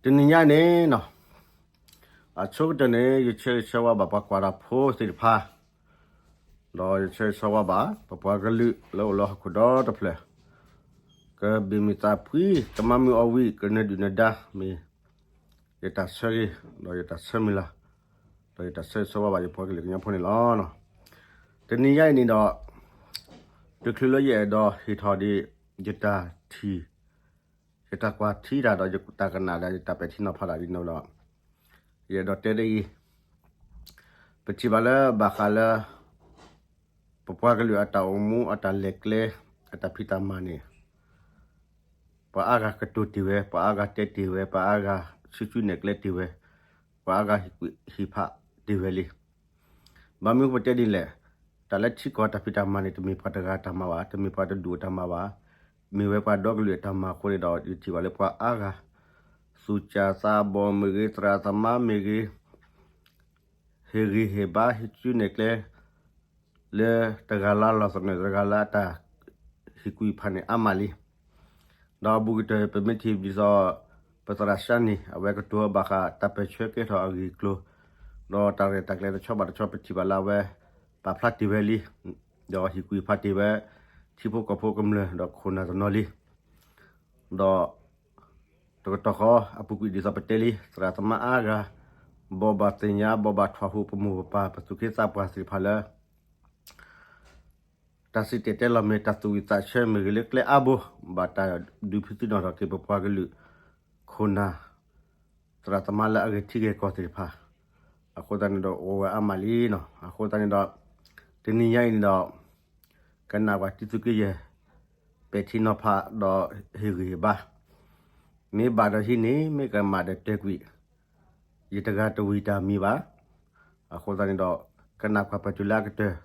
တနံၤညါန့ၣ်နီၤ, အဆိကတၢၢ်န့ၣ် ယဆၢဂ့ၤဆၢဝါဘၣ်ပှၤကွၢ်တၢ်ဖိသ့ၣ်တဖၣ်, ဒီးယဆၢဂ့ၤဆၢဝါဘၣ် ပပှၤကလုာ်လၢအိၣ်လၢဟီၣ်ခိၣ်ဒီတဖျၢၣ်, ကဘၣ်မုာ်သးဖှံ ကမၤမုာ်အီၣ်ဝံၣ် ကနၢၤဒုၣ်နၢၤဒါမ့ၢ် ယတၢ်ဆၢဂ့ၤ ဒီးယတၢ်ဆၢမုၢ်လၢ်, ဒီးယတၢ်ဆၢဂ့ၤဆၢဝါဘၣ်ယပှၤကလုာ်ကညီဖိန့ၣ်လီၤ. တနံၤညါအံၤန့ၣ်ဒီး တချုးလၢယအဲၣ်ဒိးဟ့ၣ်ထီၣ်ဒံး ယတၢ်ထံၣ် ယတၢ်ကွၢ်ထံတၢ်ဒီးယတၢ်ကနၣ်ဒီးယတၢ်ပဲာ်ထံနီၤဖးတၢ်ဒ်န့ၣ်ဒီး ယအဲၣ်ဒိးတဲဒ်အံၤ, ပထံၣ်ဘၣ်လၢဘၣ်ဃးလၢ ပပှၤကလုာ်အတၢ်အိၣ်မူ အတၢ်လဲၤကျဲ အတၢ်ဖံးတၢ်မၤန့ၣ် ပှၤအါဂၤကတိၤတ့ၢ်ဝဲ, ပှၤအါဂၤတဲတ့ၢ်ဝဲ, ပှၤအါဂၤဆူၣ်ဆူၣ်နဲၣ်ကျဲတ့ၢ်ဝဲ, ပှၤအါဂၤဟ့ၣ်ကူၣ်ဟ့ၣ်ဖးတ့ၢ်ဝဲလံ. ဘၣ်မနုၤပတဲဒ်လဲၣ်, တၢ်လၢထံကီၢ်တၢ်ဖံးတၢ်မၤန့ၣ် တမ့ၢ်ပှၤတဂၤအတၢ်မၤဘၣ်, တမ့ၢ်ပှၤတဒူၣ်အတၢ်မၤဘၣ်, မ့ၢ်ဝဲပှၤဒီကလုာ်အတၢ်မၤအဃိန့ၣ်ဒီး ယထံၣ်ဘၣ်လၢပှၤအါဂၤ သူၣ်စၢ်သးဘီၣ်မ့ၢ်ဂ့ၤ, သရၣ်သမါမ့ၢ်ဂ့ၤ, ဟ့ၣ်ဂံၢ်ဟ့ၣ်ဘါ ဟံးစုနဲၣ်ကျဲ လၢတဂၤလၢ်လီၢ်သနၢၣ် တဂၤလၢအတၢ်ဟ့ၣ်ကူၣ်ဟ့ၣ်ဖးန့ၣ် အါမးလံ. ဒီးအဘူးကတၢၢ် ပမ့ၢ်ထံၣ်ဒ်သိး ပသရၣ်ၡါနံၣ် အဝဲကတိၤဘၣ်ဃးတၢ်ပၢၢ်ဆၢကဲထီၣ်အဂ့ၢ်အကျိၤ, ဒီးတၢ်ရဲၣ်တၢ်ကျဲၤတဆီဘၣ်တဆီ ပထံၣ်ဘၣ်လၢအဝဲ ပာ်ဖျါတ့ၢ်ဝဲလံ, ဒီးဟ့ၣ်ကူၣ်ဟ့ၣ်ဖးတ့ၢ်ဝဲ ထံဖိကီၢ်ဖိကမျၢၢ်ဒီးခိၣ်နၢ်တနီၤလံ. ဒီး တကတီၢ်ဃီ အပူၤကွံာ်ဒ်သိးပတဲလံ သရၣ်သမါအါဂၤ ဘိးဘၣ်သ့ၣ်ညါ ဘိးဘၣ်ထွဲဟူး ပမိၢ်ပပၢ် ပသူၣ်က့သးပှၢ်သ့ၣ်တဖၣ်လၢ တၢ်စံၣ်တဲၤတဲလီၤမ့ၢ် တၢ်သူၣ်ဝံၣ်သးဆၢမ့ၢ်ဂ့ၤ လၢကျဲအါဘိ ဘၣ်တၢ်ဒုးဖံးသံနီၣ်ထီၣ်က့ၤ ပပှၤကလုာ် ခိၣ်နၢ် သရၣ်သမါလၢအဂဲၤထံဂဲၤကီၢ်သ့ၣ်တဖၣ်, အဃိသတးန့ၣ်ဒီး အိၣ်ဝဲအါမးလံနီၤ. အဃိသတးန့ၣ်ဒီး တနံၤညါအံၤန့ၣ်ဒီး ကနၣ်ပှၤတံၤသကိးယဲၢ် ပဲာ်ထံနီၤဖးဒီးဟ့ၣ်ဂံၢ်ဟ့ၣ်ဘါ, မ့ၢ်ဘၣ်ဒီးဟံးန့ၢ် မ့ၢ်ကမၣ်ဒီးတဲာ်ကွံာ်, ယတဂၤတဝံၤတၢ်မံၤဘၣ်. အဃိသတးန့ၣ်ဒီး ကနၣ်ကွၢ်ပှဲၤတုၤလၢအကတၢၢ်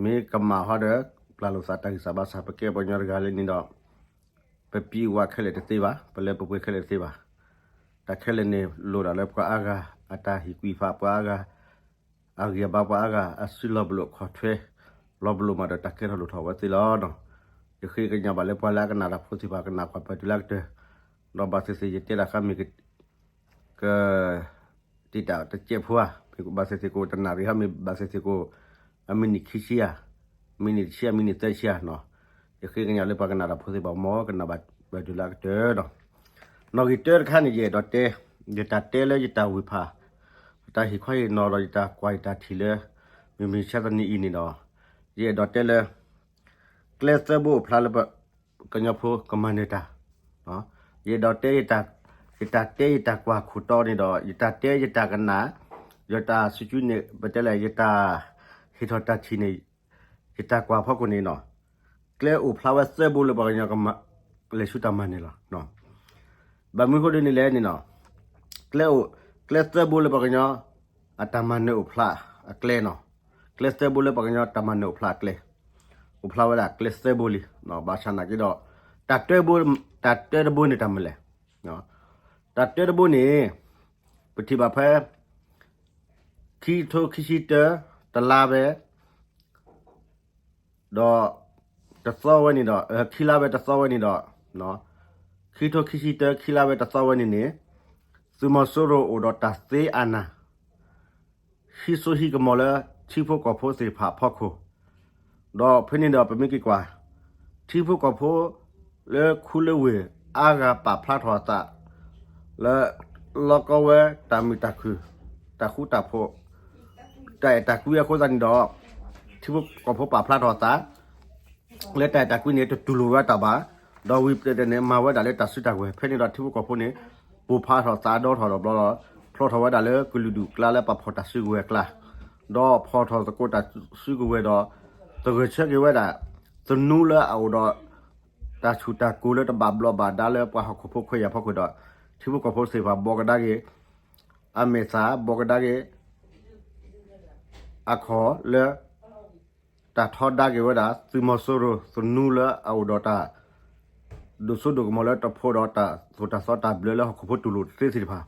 မ့ၢ်ကမၣ်ဟီဒီး ပျၢ်လိာ်သးတၢ်ဂံၢ်စၢ်ဘါစၢ် ပကဲပှၤကညီတဂၤလၢန့ၣ်ဒီး ပပံၤဝဲခဲလၢာ်တသ့ဘၣ်, ပလၢပပှဲၤခဲလၢာ်တသ့ဘၣ်. တၢ်ခဲလၢာ်န့ၣ် လိၣ်ဒၣ်လၢပှၤအါဂၤအတၢ်ဟ့ၣ်ကူၣ်ဟ့ၣ်ဖး ပှၤအါဂၤ အဂံၢ်အဘါ ပှၤအါဂၤအစုလီၤပလိာ်ခီၣ်ထွဲ လီၤပလိာ်မးဒီးတၢ်ကဲထီၣ်လိၣ်ထီၣ်ဝဲသ့လီၤ. ယဃ့ကညးဘၣ်လၢပှၤလၢအကနၣ်တၢ်ဖိသ့ၣ်တဖၣ် ကနၣ်ကွၢ်ပှဲၤတုၤလၢအကတၢၢ်, ဒီးဘၣ်သ့ၣ်သ့ၣ်ယတဲတၢ်ဃါမ့ၢ် က တံာ်တာ်တစဲးဖိဧါ, မ့ၢ်ဘၣ်သ့ၣ်သ့ၣ်ကအိၣ်တနၣ်ရံၣ်ဧါ, မ့ၢ်ဘၣ်သ့ၣ်သ့ၣ်ကအိၣ် အမံးနံးခံဆံဧါ, မံးနံးတဆံဧါ, မံးနံးသၢဆံဧါနီၤ. ယဃ့ကညးလၢပှၤကနၣ်တၢ်ဖိသ့ၣ်တဖၣ် မ်ကနၣ်ဘၣ်ပှဲၤတုၤလၢအကတၢၢ်ဒီး နီၣ်ဂံၢ်တၢတခါန့ၣ် ယအဲၣ်ဒိးတဲ, ယတၢ်တဲလၢယတၢ်ဝံၢ်ဖး, ယတၢ်ဟ့ၣ်ခီဟ့ၣ်နီၤဒီး ယတၢ်ကွၢ်ယတၢ်ထံၣ်လၢ မုၢ်မဆါတနံၤအံၤန့ၣ်ဒီး ယအဲၣ်ဒိးတဲလၢ ကျဲသၢဘိအိၣ်ဖျါလၢပကညီဖိကမၤနၢၤတၢ်, ယအဲၣ်ဒိးတဲ ယတၢ်တဲယတၢ်ကွၢ်ခိၣ်တီန့ၣ်ဒီး ယတၢ်တဲယတၢ်ကနၣ်, ယတၢ်စုကၠူန့ၣ် ပတဲလဲၣ် ယတၢ်ဟ့ၣ်ထီၣ်တၢ်ထံၣ်န့ၣ် ယတၢ်ကွၢ်ဖီခိၣ်န့ၣ်နီၤ, ကျဲအိၣ်ဖျါဝဲသၢဘိလၢပှၤကညီ လဲၤဆူတၢ်မၤနၢၤလီၤ. ဘၣ်မနုၤအဃိဒ်န့ၣ်လဲၣ်န့ၣ်နီၤ, ကျဲအိၣ်, ကျဲသၢဘိလၢပှၤကညီ အတၢ်မၤနၢၤအိၣ်ဖျါအကျဲနီၤ, ကျဲသၢဘိလၢပှၤကညီတၢ်မၤနၢၤအိၣ်ဖျါအကျဲ, အိၣ်ဖျါဝဲဒၣ်ကျဲသၢဘိလံ, ဘၣ်ဆၣ်နာ်က့ဒီး တၢ်တၢတဘိန့ၣ်တၢ်မနုၤလဲၣ်, တၢ်တၢတဘိန့ၣ် ပထံၣ်ဘၣ်ဖဲ ခံကထိခံဆံတၢ တလါဝဲ ဒီး တသီဝဲန့ၣ်ဒီး ခံလါဝဲတသီဝဲန့ၣ်ဒီး ခံကထိခံဆံတၢ ခံလါဝဲတသီဝဲန့ၣ်န့ၣ် သုးမီၤစိရိၤအိၣ်ဒီးတၢ်သ့အနၢ် ဟံးစိဟံးကမီၤလၢ ထံဖိကီၢ်ဖိသ့ၣ်တဖၣ်အဖီခိၣ်, ဒီးဖဲန့ၣ်ဒီးပမ့ၢ်က့ၤကွၢ် ထံဖိကီၢ်ဖိလၢခူလၢဝ့ၢ်အါဂၤပာ်ဖျါထီၣ်အသး လၢ လီၢ်ကီဝဲတၢ်မုာ်တၢ်ခုၣ် တၢ်ဃူတၢ်ဖိး တၢ်အဲၣ်တၢ်ကွံအဃိသတးန့ၣ်ဒီး ထံဖိကီၢ်ဖိပာ်ဖျါထီၣ်အသး လၢတၢ်အဲၣ်တၢ်ကွံန့ၣ် တတူၢ်လိာ်ဝဲတၢ်ဘၣ်, ဒီးဝံၤပတဲတဲန့ၣ် မၤဝဲဒၣ်လၢတၢ်စုတၢ်ကဝဲၤ ဖဲန့ၣ်ဒီးထံဖိကီၢ်ဖိန့ၣ် ပိၢ်ဖးထီၣ်သးဒီထီၣ်ဒီးဘျီဒီး ဖျိထီၣ်ဝဲဒၣ်လၢကလုာ်ဒူၣ်ကျါလၢပှၤဖီၣ်တၢ်စုကဝဲၤအကျါ, ဒီးဖီၣ်ထီၣ်သကိးတၢ်စုကဝဲၤဒီး သဂၢၢ်ဆၢက့ၤဝဲဒၣ် သနူလၢအအိၣ်ဒီး တၢ်ဆူၣ်တၢ်ကိၤလၢတဘၣ်ဘျီးဘၣ်ဒါလၢပှၤဟီၣ်ခိၣ်ဖိခွဲးယာ်ဖီခိၣ်ဒီး ထံဖိကီၢ်ဖိသ့ၣ်တဖၣ်ဘိးကဒါက့ၤ အမဲာ်သၣ် ဘိးကဒါက့ၤ အခီၣ်လၢ တၢ်ထီဒါက့ၤဝဲဒၣ် သုးမီၤစိရိၤ သနူလၢအအိၣ်ဒီးတၢ် ဒိၣ်စိဒိၣ်ကမီၤလၢတဖိးဒီးတၢ်သိၣ်တၢ်သီတၢ်ဘျၢလၢဟီၣ်ခိၣ်ဖိတူၢ်လိာ်သ့သ့ၣ်တဖၣ်,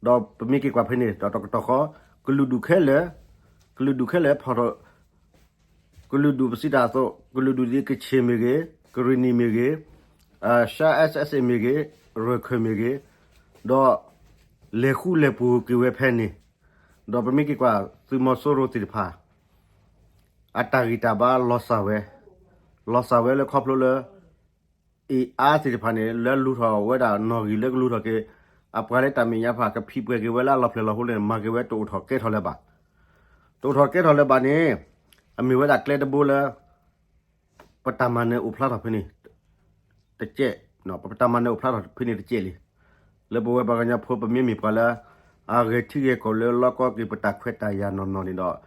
ဒီးပမ့ၢ်က့ၤကွၢ်ဖဲန့ၣ် ဒီးတကတီၢ်ဃီ ကလုာ်ဒူၣ်ခဲလၢာ် ကလုာ်ဒူၣ်ခဲလၢာ်ဖီၣ်ထီၣ် ကလုာ်ဒူၣ်ပစံးတၢ်အသိး ကလုာ်ဒူၣ်ဒ်ကချ့ၣ်မ့ၢ်ဂ့ၤ ကရံၣ်နံၣ်မ့ၢ်ဂ့ၤ ရှါ SSA မ့ၢ်ဂ့ၤ ရၢၢ်ခၢၣ်မ့ၢ်ဂ့ၤ ဒီး လဲၤဃူလဲၤဖိးက့ၤဝဲဖဲန့ၣ်, ဒီးပမ့ၢ်က့ၤကွၢ်သုးမီၤစိရိၤသ့ၣ်တဖၣ် အတၢ်ဂံၢ်တၢ်ဘါလီၤစၢ်ဝဲ, လီၤစၢ်ဝဲလၢခီဖျိလၢ အ့ၣ်အါသ့ၣ်တဖၣ်န့ၣ် လၢလူၤထီၣ်ဝဲဒၣ်နီၣ်ဂံၢ်လၢကလူၤထီၣ်က့ၤ အပှၤလၢတၢ်မဲာ်ညါတဖၣ် ကဖံးပှဲၤက့ၤဝဲလၢအလီၢ်ဖျဲၣ်လီၤဟိန့ၣ် မၤက့ၤဝဲတအိၣ်ထီၣ်ကဲထီၣ်လၢၤဘၣ်. တအိၣ်ထီၣ်ကဲထီၣ်လၢၤဘၣ်န့ၣ် အမ့ၢ်ဝဲဒၣ်ကျဲတဘိလၢ ပတၢ်မၤနၢၤအိၣ်ဖျါထီၣ်ဖဲန့ၣ်တကဲး, ပတၢ်မၤနၢၤအိၣ်ဖျါထီၣ်ဖဲန့ၣ်တကဲးလံ. လၢပဝဲပှၤကညီဖိ ပမ့မ့ၢ်ပှၤလၢ အဂဲၤထံဂဲၤကီၢ်လၢလီၢ်ကီက့ၤ ပတၢ်ခွဲးတၢ်ယာ်နီၢ်နီၢ်န့ၣ်ဒီး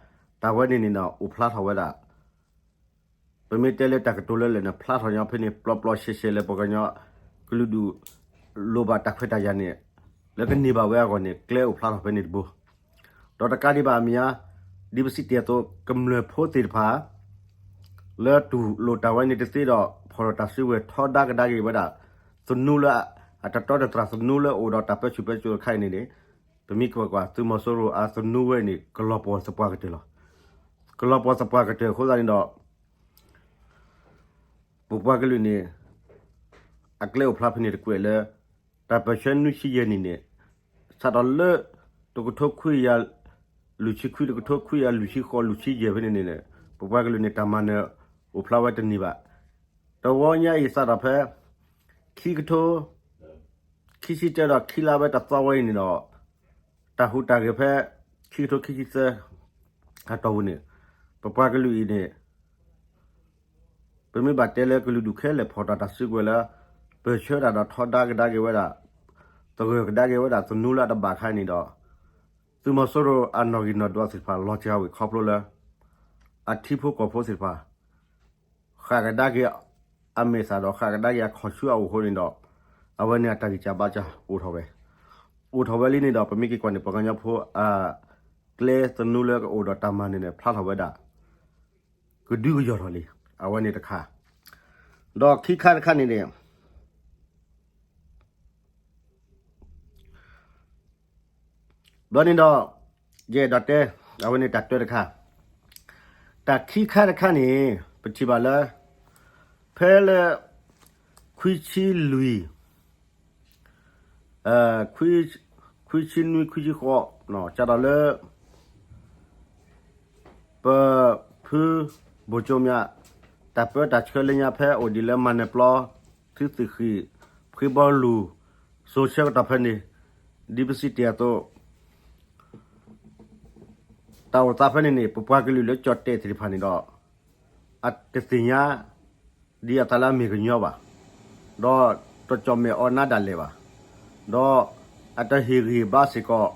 တၢ်ဝဲန့ၣ်န့ၣ်ဒီး အိၣ်ဖျါထီၣ်ဝဲဒၣ် ပမ့ၢ်တဲလၢတၢ်ကတိၤလၢလဲၣ်န့ၣ် ဖျါထီၣ်ညီဖဲန့ၣ် ပျီပျီရှဲရှဲလၢပှၤကညီကလုာ်ဒူၣ် လိၣ်ဘၣ်တၢ်ခွဲးတၢ်ယာ်န့ၣ် လၢကန့ၢ်ဘၣ်ဝဲအဂီၢ်န့ၣ် ကျဲအိၣ်ဖျါထီၣ်ဖဲန့ၣ်တဘိ, ဒီးတကးဒံးဘၣ်အမံၤဧါ, ဒ်ပစံးတ့ၢ်အသိး ကမျၢၢ်ဖိသ့ၣ်တဖၣ် လၢတူၢ်လိာ်တၢ်ဝဲန့ၣ်တသ့ဒီး ဖီၣ်ထီၣ်တၢ်စုကဝဲၤထီဒါကဒါက့ၤဝဲဒၣ် သနူလၢ အတတီတတြၢ်သနူလၢအိၣ်ဒီးတၢ်ပၢဆူၣ်ပၢစိးတခါအံၤန့ၣ်န့ၣ်, ပမ့ၢ်က့ၤကွၢ်ကွၢ် သုးမီၤစိရိၤအသနူဝဲန့ၣ် ကလီၤပှီၢ်သပှၢ်ကတၢၢ်လီၤ. ကလီၤပှီၢ်သပှၢ်ကတၢၢ်အဃိသတးန့ၣ်ဒီး ပပှၤကလုာ်န့ၣ် အကျဲအိၣ်ဖျါဖဲန့ၣ်တကွဲးလၢ တၢ်ပၢၢ်ဆၢနွံဆံယဲၢ်နံၣ်န့ၣ် စးထီၣ်လၢ တကထိခွံကယၤလွံၢ်ဆံခွံ တကထိခွံကယၤလွံၢ်ဆံဃိး လွံၢ်ဆံယဲၢ်ဖဲန့ၣ်န့ၣ် ပပှၤကလုာ်န့ၣ် တၢ်မၤနၢၤအိၣ်ဖျါဝဲတန့ၢ်ဘၣ်. တဝီညါအံၤစးထီၣ်ဖဲ ခံကထိ ခံဆံတၢဒီးခံလါဝဲတသီဝဲအံၤန့ၣ်ဒီး တၢ်ဟူးတၢ်ဂဲၤဖဲ ခံကထိခံဆံသၢ အတီၢ်ပူၤန့ၣ် ပပှၤကလုာ်အံၤန့ၣ် ပမ့ၢ်ဘၣ်တဲလၢကလုာ်ဒူၣ်ခဲလၢာ်ဖီၣ်တၢ်တၢ်စုကဝဲၤလၢ ပၢၢ်ဆၢတၢ်ဒီးထီဒါကဒါက့ၤဝဲဒၣ် သဂၢၢ်ကဒါက့ၤဝဲဒၣ်သနူလၢအတဘၣ်အခါန့ၣ်ဒီး သုးမီၤစိရိၤအနီၣ်ဂံၢ်နီၣ်ဒွးသ့ၣ်တဖၣ် လီၤစှၤဝံၤခီဖျိလၢ အထံဖိကီၢ်ဖိသ့ၣ်တဖၣ် ဃၣ်ကဒါက့ၤအမဲာ်သၣ်ဒီးဃၣ်ကဒါက့ၤအခီၣ်ဆူအအိၣ်အဃိန့ၣ်ဒီး အဝဲန့ၣ်အတၢ်ဂံၢ်စၢ်ဘါစၢ်အိၣ်ထီၣ်ဝဲ, အိၣ်ထီၣ်ဝဲလံန့ၣ်ဒီး ပမ့ၢ်က့ၤကွၢ်န့ၣ် ပှၤကညီဖိအကျဲသနူလၢကအိၣ်ဒီးတၢ်မၤနၢၤန့ၣ် ဖျါထီၣ်ဝဲဒၣ် ကဒုကယီၢ်ထီၣ်လံ, အဝဲန့ၣ်တခါ ဒီးခံခါတခါန့ၣ်န့ၣ် ဘျီန့ၣ်ဒီး ယအဲၣ်ဒိးတဲ အဝဲန့ၣ်တၢ်တၢတခါ, တၢ်ခံခါတခါန့ၣ် ပထံၣ်ဘၣ်လၢ ဖဲလၢ ခွံဆံလွံၢ် ခွံဆံနွံ ခွံဆံဃိး စးထီၣ်လၢ ပဖု ဘိၣ်ကၠိမၠး တၢ်ပၢတၢ်ဆှၢလၢညါဖဲအိၣ်ဒံးလၢမၤနၢၤပျီ သုးသုးဃံၣ် ဖှ့ဘီလူၤ စိၤဆၢကတီၢ်ဖဲန့ၣ် ဒ်ပစံးတ့ၢ်အသိး တၢ်အိၣ်သးဖဲန့ၣ်န့ၣ် ပပှၤကလုာ်လၢကၠီၣ်တဲာ်သ့ၣ်တဖၣ်န့ၣ်ဒီး အတသ့ၣ်ညါ ဒ်အသးလၢအမ့ၢ်ကညီဘၣ်, ဒီးတကၠီၣ်မဲာ်အီၤနါဒၣ်လဲာ်ဘၣ်, ဒီးအတဟ့ၣ်ဂံၢ်ဘါစ့ၢ်ကီး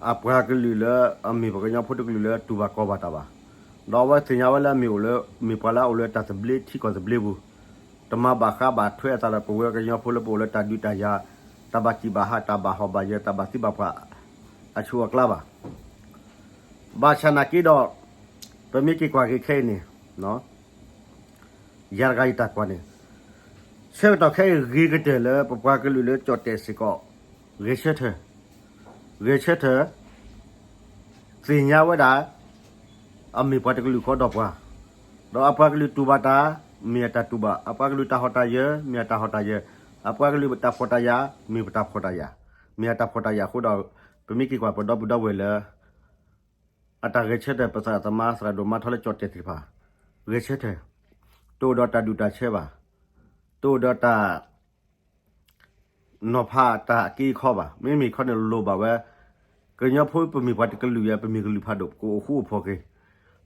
အပှၤကလုာ်လၢအမ့ၢ်ပှၤကညီဖိတကလုာ်လၢတူၢ်ဘၣ်ကီဘၣ်တၢ်ဘၣ်, ဒီးအဝဲသ့ၣ်ညါဝဲလၢအမ့ၢ်အိၣ်လၢ မ့ၢ်ပှၤလၢအအိၣ်လၢတၢ်သဘျ့ထံကီၢ်သဘျ့ပူၤ, တမၤဘၣ်ဃးဘၣ်ထွဲအသးဒီးပဝဲကညီဖိလၢပအိၣ်လၢတၢ်ဒုးတၢ်ယၤ တၢ်ဘၣ်စံၣ်ဘၣ်ဟး တၢ်ဘၣ်ဟီၣ်ဘၣ်ယၢၤ တၢ်ဘၣ်သံဘၣ်ပှၢ် အဆူၣ်အကျါဘၣ်. ဘၣ်ဆၣ်နာ်က့ဒီး ပမ့ၢ်က့ၤကွၢ်က့ၤခဲအံၤန့ၣ် ယၤတဂၤယတၢ်ကွၢ်န့ၣ် ဆၢကတီၢ်ခဲအံၤ ဂ့ၤကတၢၢ်လၢပပှၤကလုာ်လၢကၠီၣ်တဲာ်စ့ၢ်ကီး ဂဲၤဆၢထၢၣ်, ဂဲၤဆၢထၢၣ် သ့ၣ်ညါဝဲဒၣ် အမ့ၢ်ပှၤတကလုာ်ဃီဒီးပှၤ, ဒီးအပှၤကလုာ်တူၢ်ဘၣ်တၢ် မ့ၢ်အတၢ်တူၢ်ဘၣ်, အပှၤကလုာ်တၢ်ဟီၣ်တၢ်ယၢၤ မ့ၢ်အတၢ်ဟီၣ်တၢ်ယၢၤ, အပှၤကလုာ်တၢ်ဖှီၣ်တၢ်ယာ် မ့ၢ်ပတၢ်ဖှီၣ်တၢ်ယာ်, မ့ၢ်အတၢ်ဖှီၣ်တၢ်ယာ်အဃိဒီး ပမ့ၢ်က့ၤကွၢ်ပဒီပုၢ်ဒီဝဲၢ်လၢ အတၢ်ဂဲၤဆၢထၢၣ် ပသရၣ်သမါ သရၣ်ဒိၣ်မါထီလၢကၠီၣ်တဲာ်သ့ၣ်တဖၣ် ဂဲၤဆၢထၢၣ်, တအိၣ်ဒီးတၢ်ဒူၣ်တၢ်ဆၢဘၣ်, တအိၣ်ဒီးတၢ် နီၤဖးတၢ်အက့အခီဘၣ်. မ့မ့ၢ်ခီန့ၣ်လိၣ်ဘၣ်ဝဲ ကညီဖိပမ့ၢ်ပှၤတကလုာ်ယဲ ပမ့ၢ်ကလုာ်ဖးဒိၣ် ပကအိၣ်ဃူအိၣ်ဖိးက့ၤ,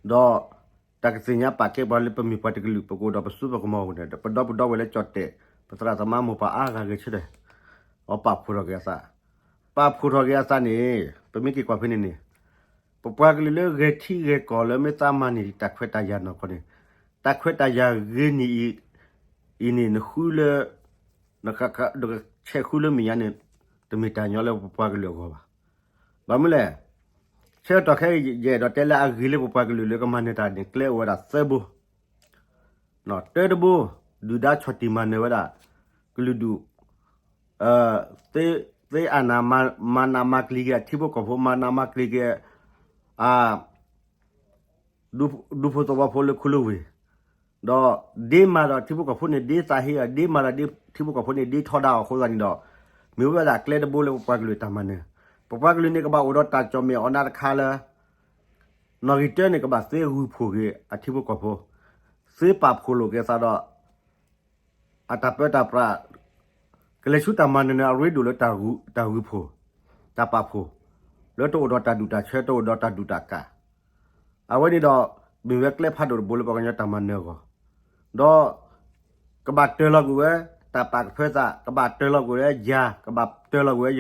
ဒီးတၢ်ကသ့ၣ်ညါပာ်ကဲပှၤလၢပမ့ၢ်ပှၤတကလုာ် ပကအိၣ်ဒီးပစိပကမီၤအဃိန့ၣ် ပဒီပုၢ်ဒီဝဲၢ်လၢကၠီၣ်တဲာ် ပသရၣ်သမါမိၢ်ပၢ်အါဂၤဂဲၤဆၢထၢၣ် အပာ်ဖှိၣ်ထီၣ်က့ၤအသး, ပာ်ဖှိၣ်ထီၣ်က့ၤအသးန့ၣ် ပမ့ၢ်က့ၤကွၢ်ဖဲန့ၣ်န့ၣ် ပပှၤကလုာ်လၢဂဲၤထံဂဲၤကီၢ်လၢမ့ၢ်သးမၤန့ၢ်တၢ်ခွဲးတၢ်ယာ်နီၢ်ကီၢ်န့ၣ် တၢ်ခွဲးတၢ်ယာ်ဂ့ၤန့ၢ်အံၤ အံၤန့ၣ် နဃုလၢ နကဆဲးဃုလၢမဲာ်ညါန့ၣ် တမ့ၢ်တၢ်ညီလၢပပှၤကလုာ်အဂီၢ်ဘၣ်. ဘၣ်မနုၤလဲၣ်, ဆၢကတီၢ်ခဲအံၤ ယအဲၣ်ဒိးတဲလၢအဂ့ၤလၢပပှၤကလုာ်လၢကမၤနၢၤတၢ်န့ၣ် ကျဲအိၣ်ဝဲဒၣ်သၢဘိ, တၢတဘိ ဒုၣ်ဒါဆီၣ်တံၢ်မၤနၢၤဝဲဒၣ် ကလုာ်ဒူၣ် သ့အနၢ် မၤနးမၤကျံၤက့ၤအထံဖိကီၢ်ဖိ မၤနးမၤကျံၤက့ၤ အ ဒူဖိသဝီဖိလၢခူလၢဝ့ၢ်, ဒီးဒ့မၤဒီးထံဖိကီၢ်ဖိန့ၣ် ဒ့သးဟ့အီၤ ဒ့မၤဒီးထံဖိကီၢ်ဖိန့ၣ် ဒ့ထီဒါအီၤအဃိသတးန့ၣ်ဒီး မ့ၢ်ဝဲဒၣ်ကျဲတဘိလၢပပှၤကလုာ်တၢ်မၤနၢၤ, ပပှၤကလုာ်န့ၣ်ကဘၣ်အိၣ်ဒီးတၢ်ကၠီၣ်မဲာ်အီၣ်နါတခါလၢ နီၣ်ဂံၢ်တၢန့ၣ် ကဘၣ်သ့ဂုၢ်ဖှိၣ်က့ၤအထံဖိကီၢ်ဖိ, သ့ပာ်ဖှိၣ်လိာ်က့ၤသးဒီး အတၢ်ပၢတၢ်ပြး, ကလဲၤဆူတၢ်မၤနၢၤန့ၣ် အရ့ဒိၣ်လၢတၢ်ဂုၢ်ဖှိၣ်, တၢ်ပာ်ဖှိၣ်, လၢတအိၣ်ဒီးတၢ်ဒူၣ်တၢ်ဆၢ တအိၣ်ဒီးတၢ်ဒူၣ်တၢ်ကၢ်, အဝဲန့ၣ်ဒီး မ့ၢ်ဝဲကျဲဖးဒိၣ်တဘိလၢပှၤကညီတၢ်မၤနၢၤအဂီၢ်, ဒီး ကဘၣ်တၢၤလီၤကွံာ်ဝဲ တၢ်ပာ်ကဖၢသး, ကဘၣ်တၢၤလီၤကွံာ်ဝဲယၤ, ကဘၣ်တၢၤလီၤကွံာ်ဝဲ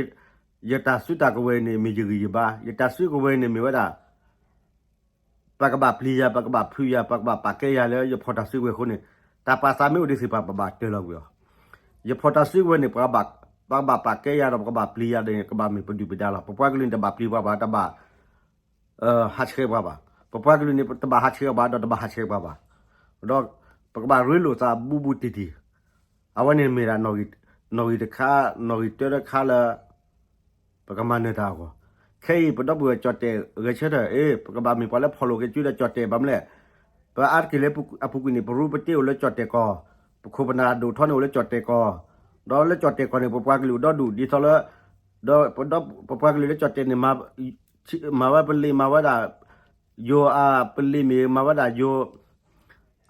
ယတၢ်စုတၢ်ကဝဲၤအံၤန့ၣ် မ့ၢ်ယဂံၢ်ယဘါ, ယတၢ်စုကဝဲၤအံၤန့ၣ်မ့ၢ်ဝဲဒၣ် ပကဘၣ်ပျံၤယၤ, ပကဘၣ်ဖုးယၤ, ပကဘၣ်ပာ်ကဲယၤလၢယဖီၣ်တၢ်စုကဝဲၤအဃိန့ၣ်, တၢ်ပာ်သးမ့ၢ်အိၣ်ဒ်သ့ၣ်တဖၣ် ပဘၣ်တၢၤလီၤကွံာ်အီၤ, ယဖီၣ်တၢ်စုကဝဲၤန့ၣ် ပကဘၣ်ပာ်ကဲယၤဒီး ပကဘၣ်ပျံၤယၤန့ၣ် ကဘၣ်မ့ၢ်ပဒုၣ်ပဒါလီၤ. ပပှၤကလုာ်န့ၣ် တဘၣ်ပျံၤပှၤဘၣ်, တဘၣ် ဟးဆှဲးပှၤဘၣ်, ပပှၤကလုာ်န့ၣ် တဘၣ်ဟးဆှဲးပှၤဒီး တဘၣ်ဟးဆှဲးပှၤဘၣ်, ဒီးပကဘၣ်ရ့လိာ်သးဘူးဘူးတံၢ်တံၢ်, အဝဲန့ၣ်မ့ၢ်ဒၣ် နီၣ်ဂံၢ်တခါ, နီၣ်ဂံၢ်တၢတခါလၢ ပကမၤနၢၤတၢ်အဂီၢ်, ခဲအံၤ ပဒီပုၢ်ဝဲၢ်ကၠီၣ်တဲာ်ဂဲၤဆၢထၢၣ်, အ့ ပကဘၣ်မ့ၢ်ပှၤလၢဖီၣ်လိာ်က့ၤစုဒီးကၠီၣ်တဲာ်ဘၣ်မလဲၣ်, ပအါတက့ၢ်လၢအပူၤကွံာ်န့ၣ် ပရူပတ့အိၣ်လၢကၠီၣ်တဲာ်ကီၢ်, ပခိၣ်ပနၢ်ဒိၣ်ထီန့ၣ်အိၣ်လၢကၠီၣ်တဲာ်ကီၢ်, ဒီးလၢကၠီၣ်တဲာ်ကီၢ်န့ၣ် ပပှၤကလုာ်အိၣ်ဒီဒူၣ် ဒ်သိးလၢ ဒီးပပှၤကလုာ်လၢကၠီၣ်တဲာ်န့ၣ် မၤဝဲပလံာ်မၤဝဲဒၣ် ယိၤအပလံာ်မ့ၢ်ဂ့ၤ မၤဝဲဒၣ်ယိၤ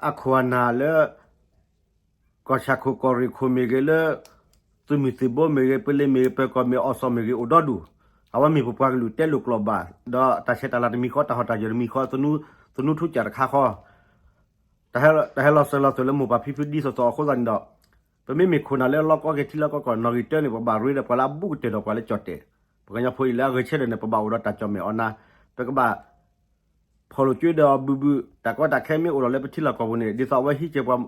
အခိၣ်အနၢ်လၢ ကီၢ်ဆၣ်ခိၣ်ကီၢ်ရ့ၣ်ခိၣ်မ့ၢ်ဂ့ၤ လၢသုးမုၢ်သံၣ်ဘိမ့ၢ်ဂ့ၤ ပလံာ်မ့ၢ်ဂ့ၤ ပၢၤကီၢ်မ့ၢ်ဂ့ၤ အီၣ်စီၣ်မ့ၢ်ဂ့ၤ အိၣ်ဒီဒူၣ်, အဝဲမ့ၢ်ပပှၤကလုာ်တဲလိာ်ကျိာ်ဘၣ်, ဒီးတၢ်ဆဲးတၢ်လၤတမံၤဃီ တၢ်ဟီၣ်တၢ်ယၢၤတမံၤဃီ သနူထူစၢ်တခါဃီ တၢ်ဟဲလီၤစၢၤလီၤသွဲၣ်လၢမိၢ်ပၢ်ဖံဖုဒ်သိးသိးအဃိသတးန့ၣ်ဒီး, ပမ့မ့ၢ်ခိၣ်နၢ်လၢလီၢ်ကီက့ၤထံလီၢ်ကီကီၢ် နီၣ်ဂံၢ်တၢန့ၣ် ပဘၣ်ရ့ဒီးပှၤလၢအဘူးကတၢၢ်ဒီးပှၤလၢကၠီၣ်တဲာ်, ပှၤကညီဖိအံၤလၢအဂဲၤဆၢထၢၣ်န့ၣ် ပဘၣ်အိၣ်ဒီးတၢ်ကၠီၣ်မဲာ်အီၣ်နါ, ပကဘၣ် ဖီၣ်လိာ်ကၠိဒီးအီၤဘုဘု, တၢ်ကီတၢ်ခဲမ့ၢ်အိၣ်ဒီးလၢပထံလီၢ်ကီၢ်ပူၤန့ၣ် ဒ်သိးအဝဲဟံးကဲပှၤ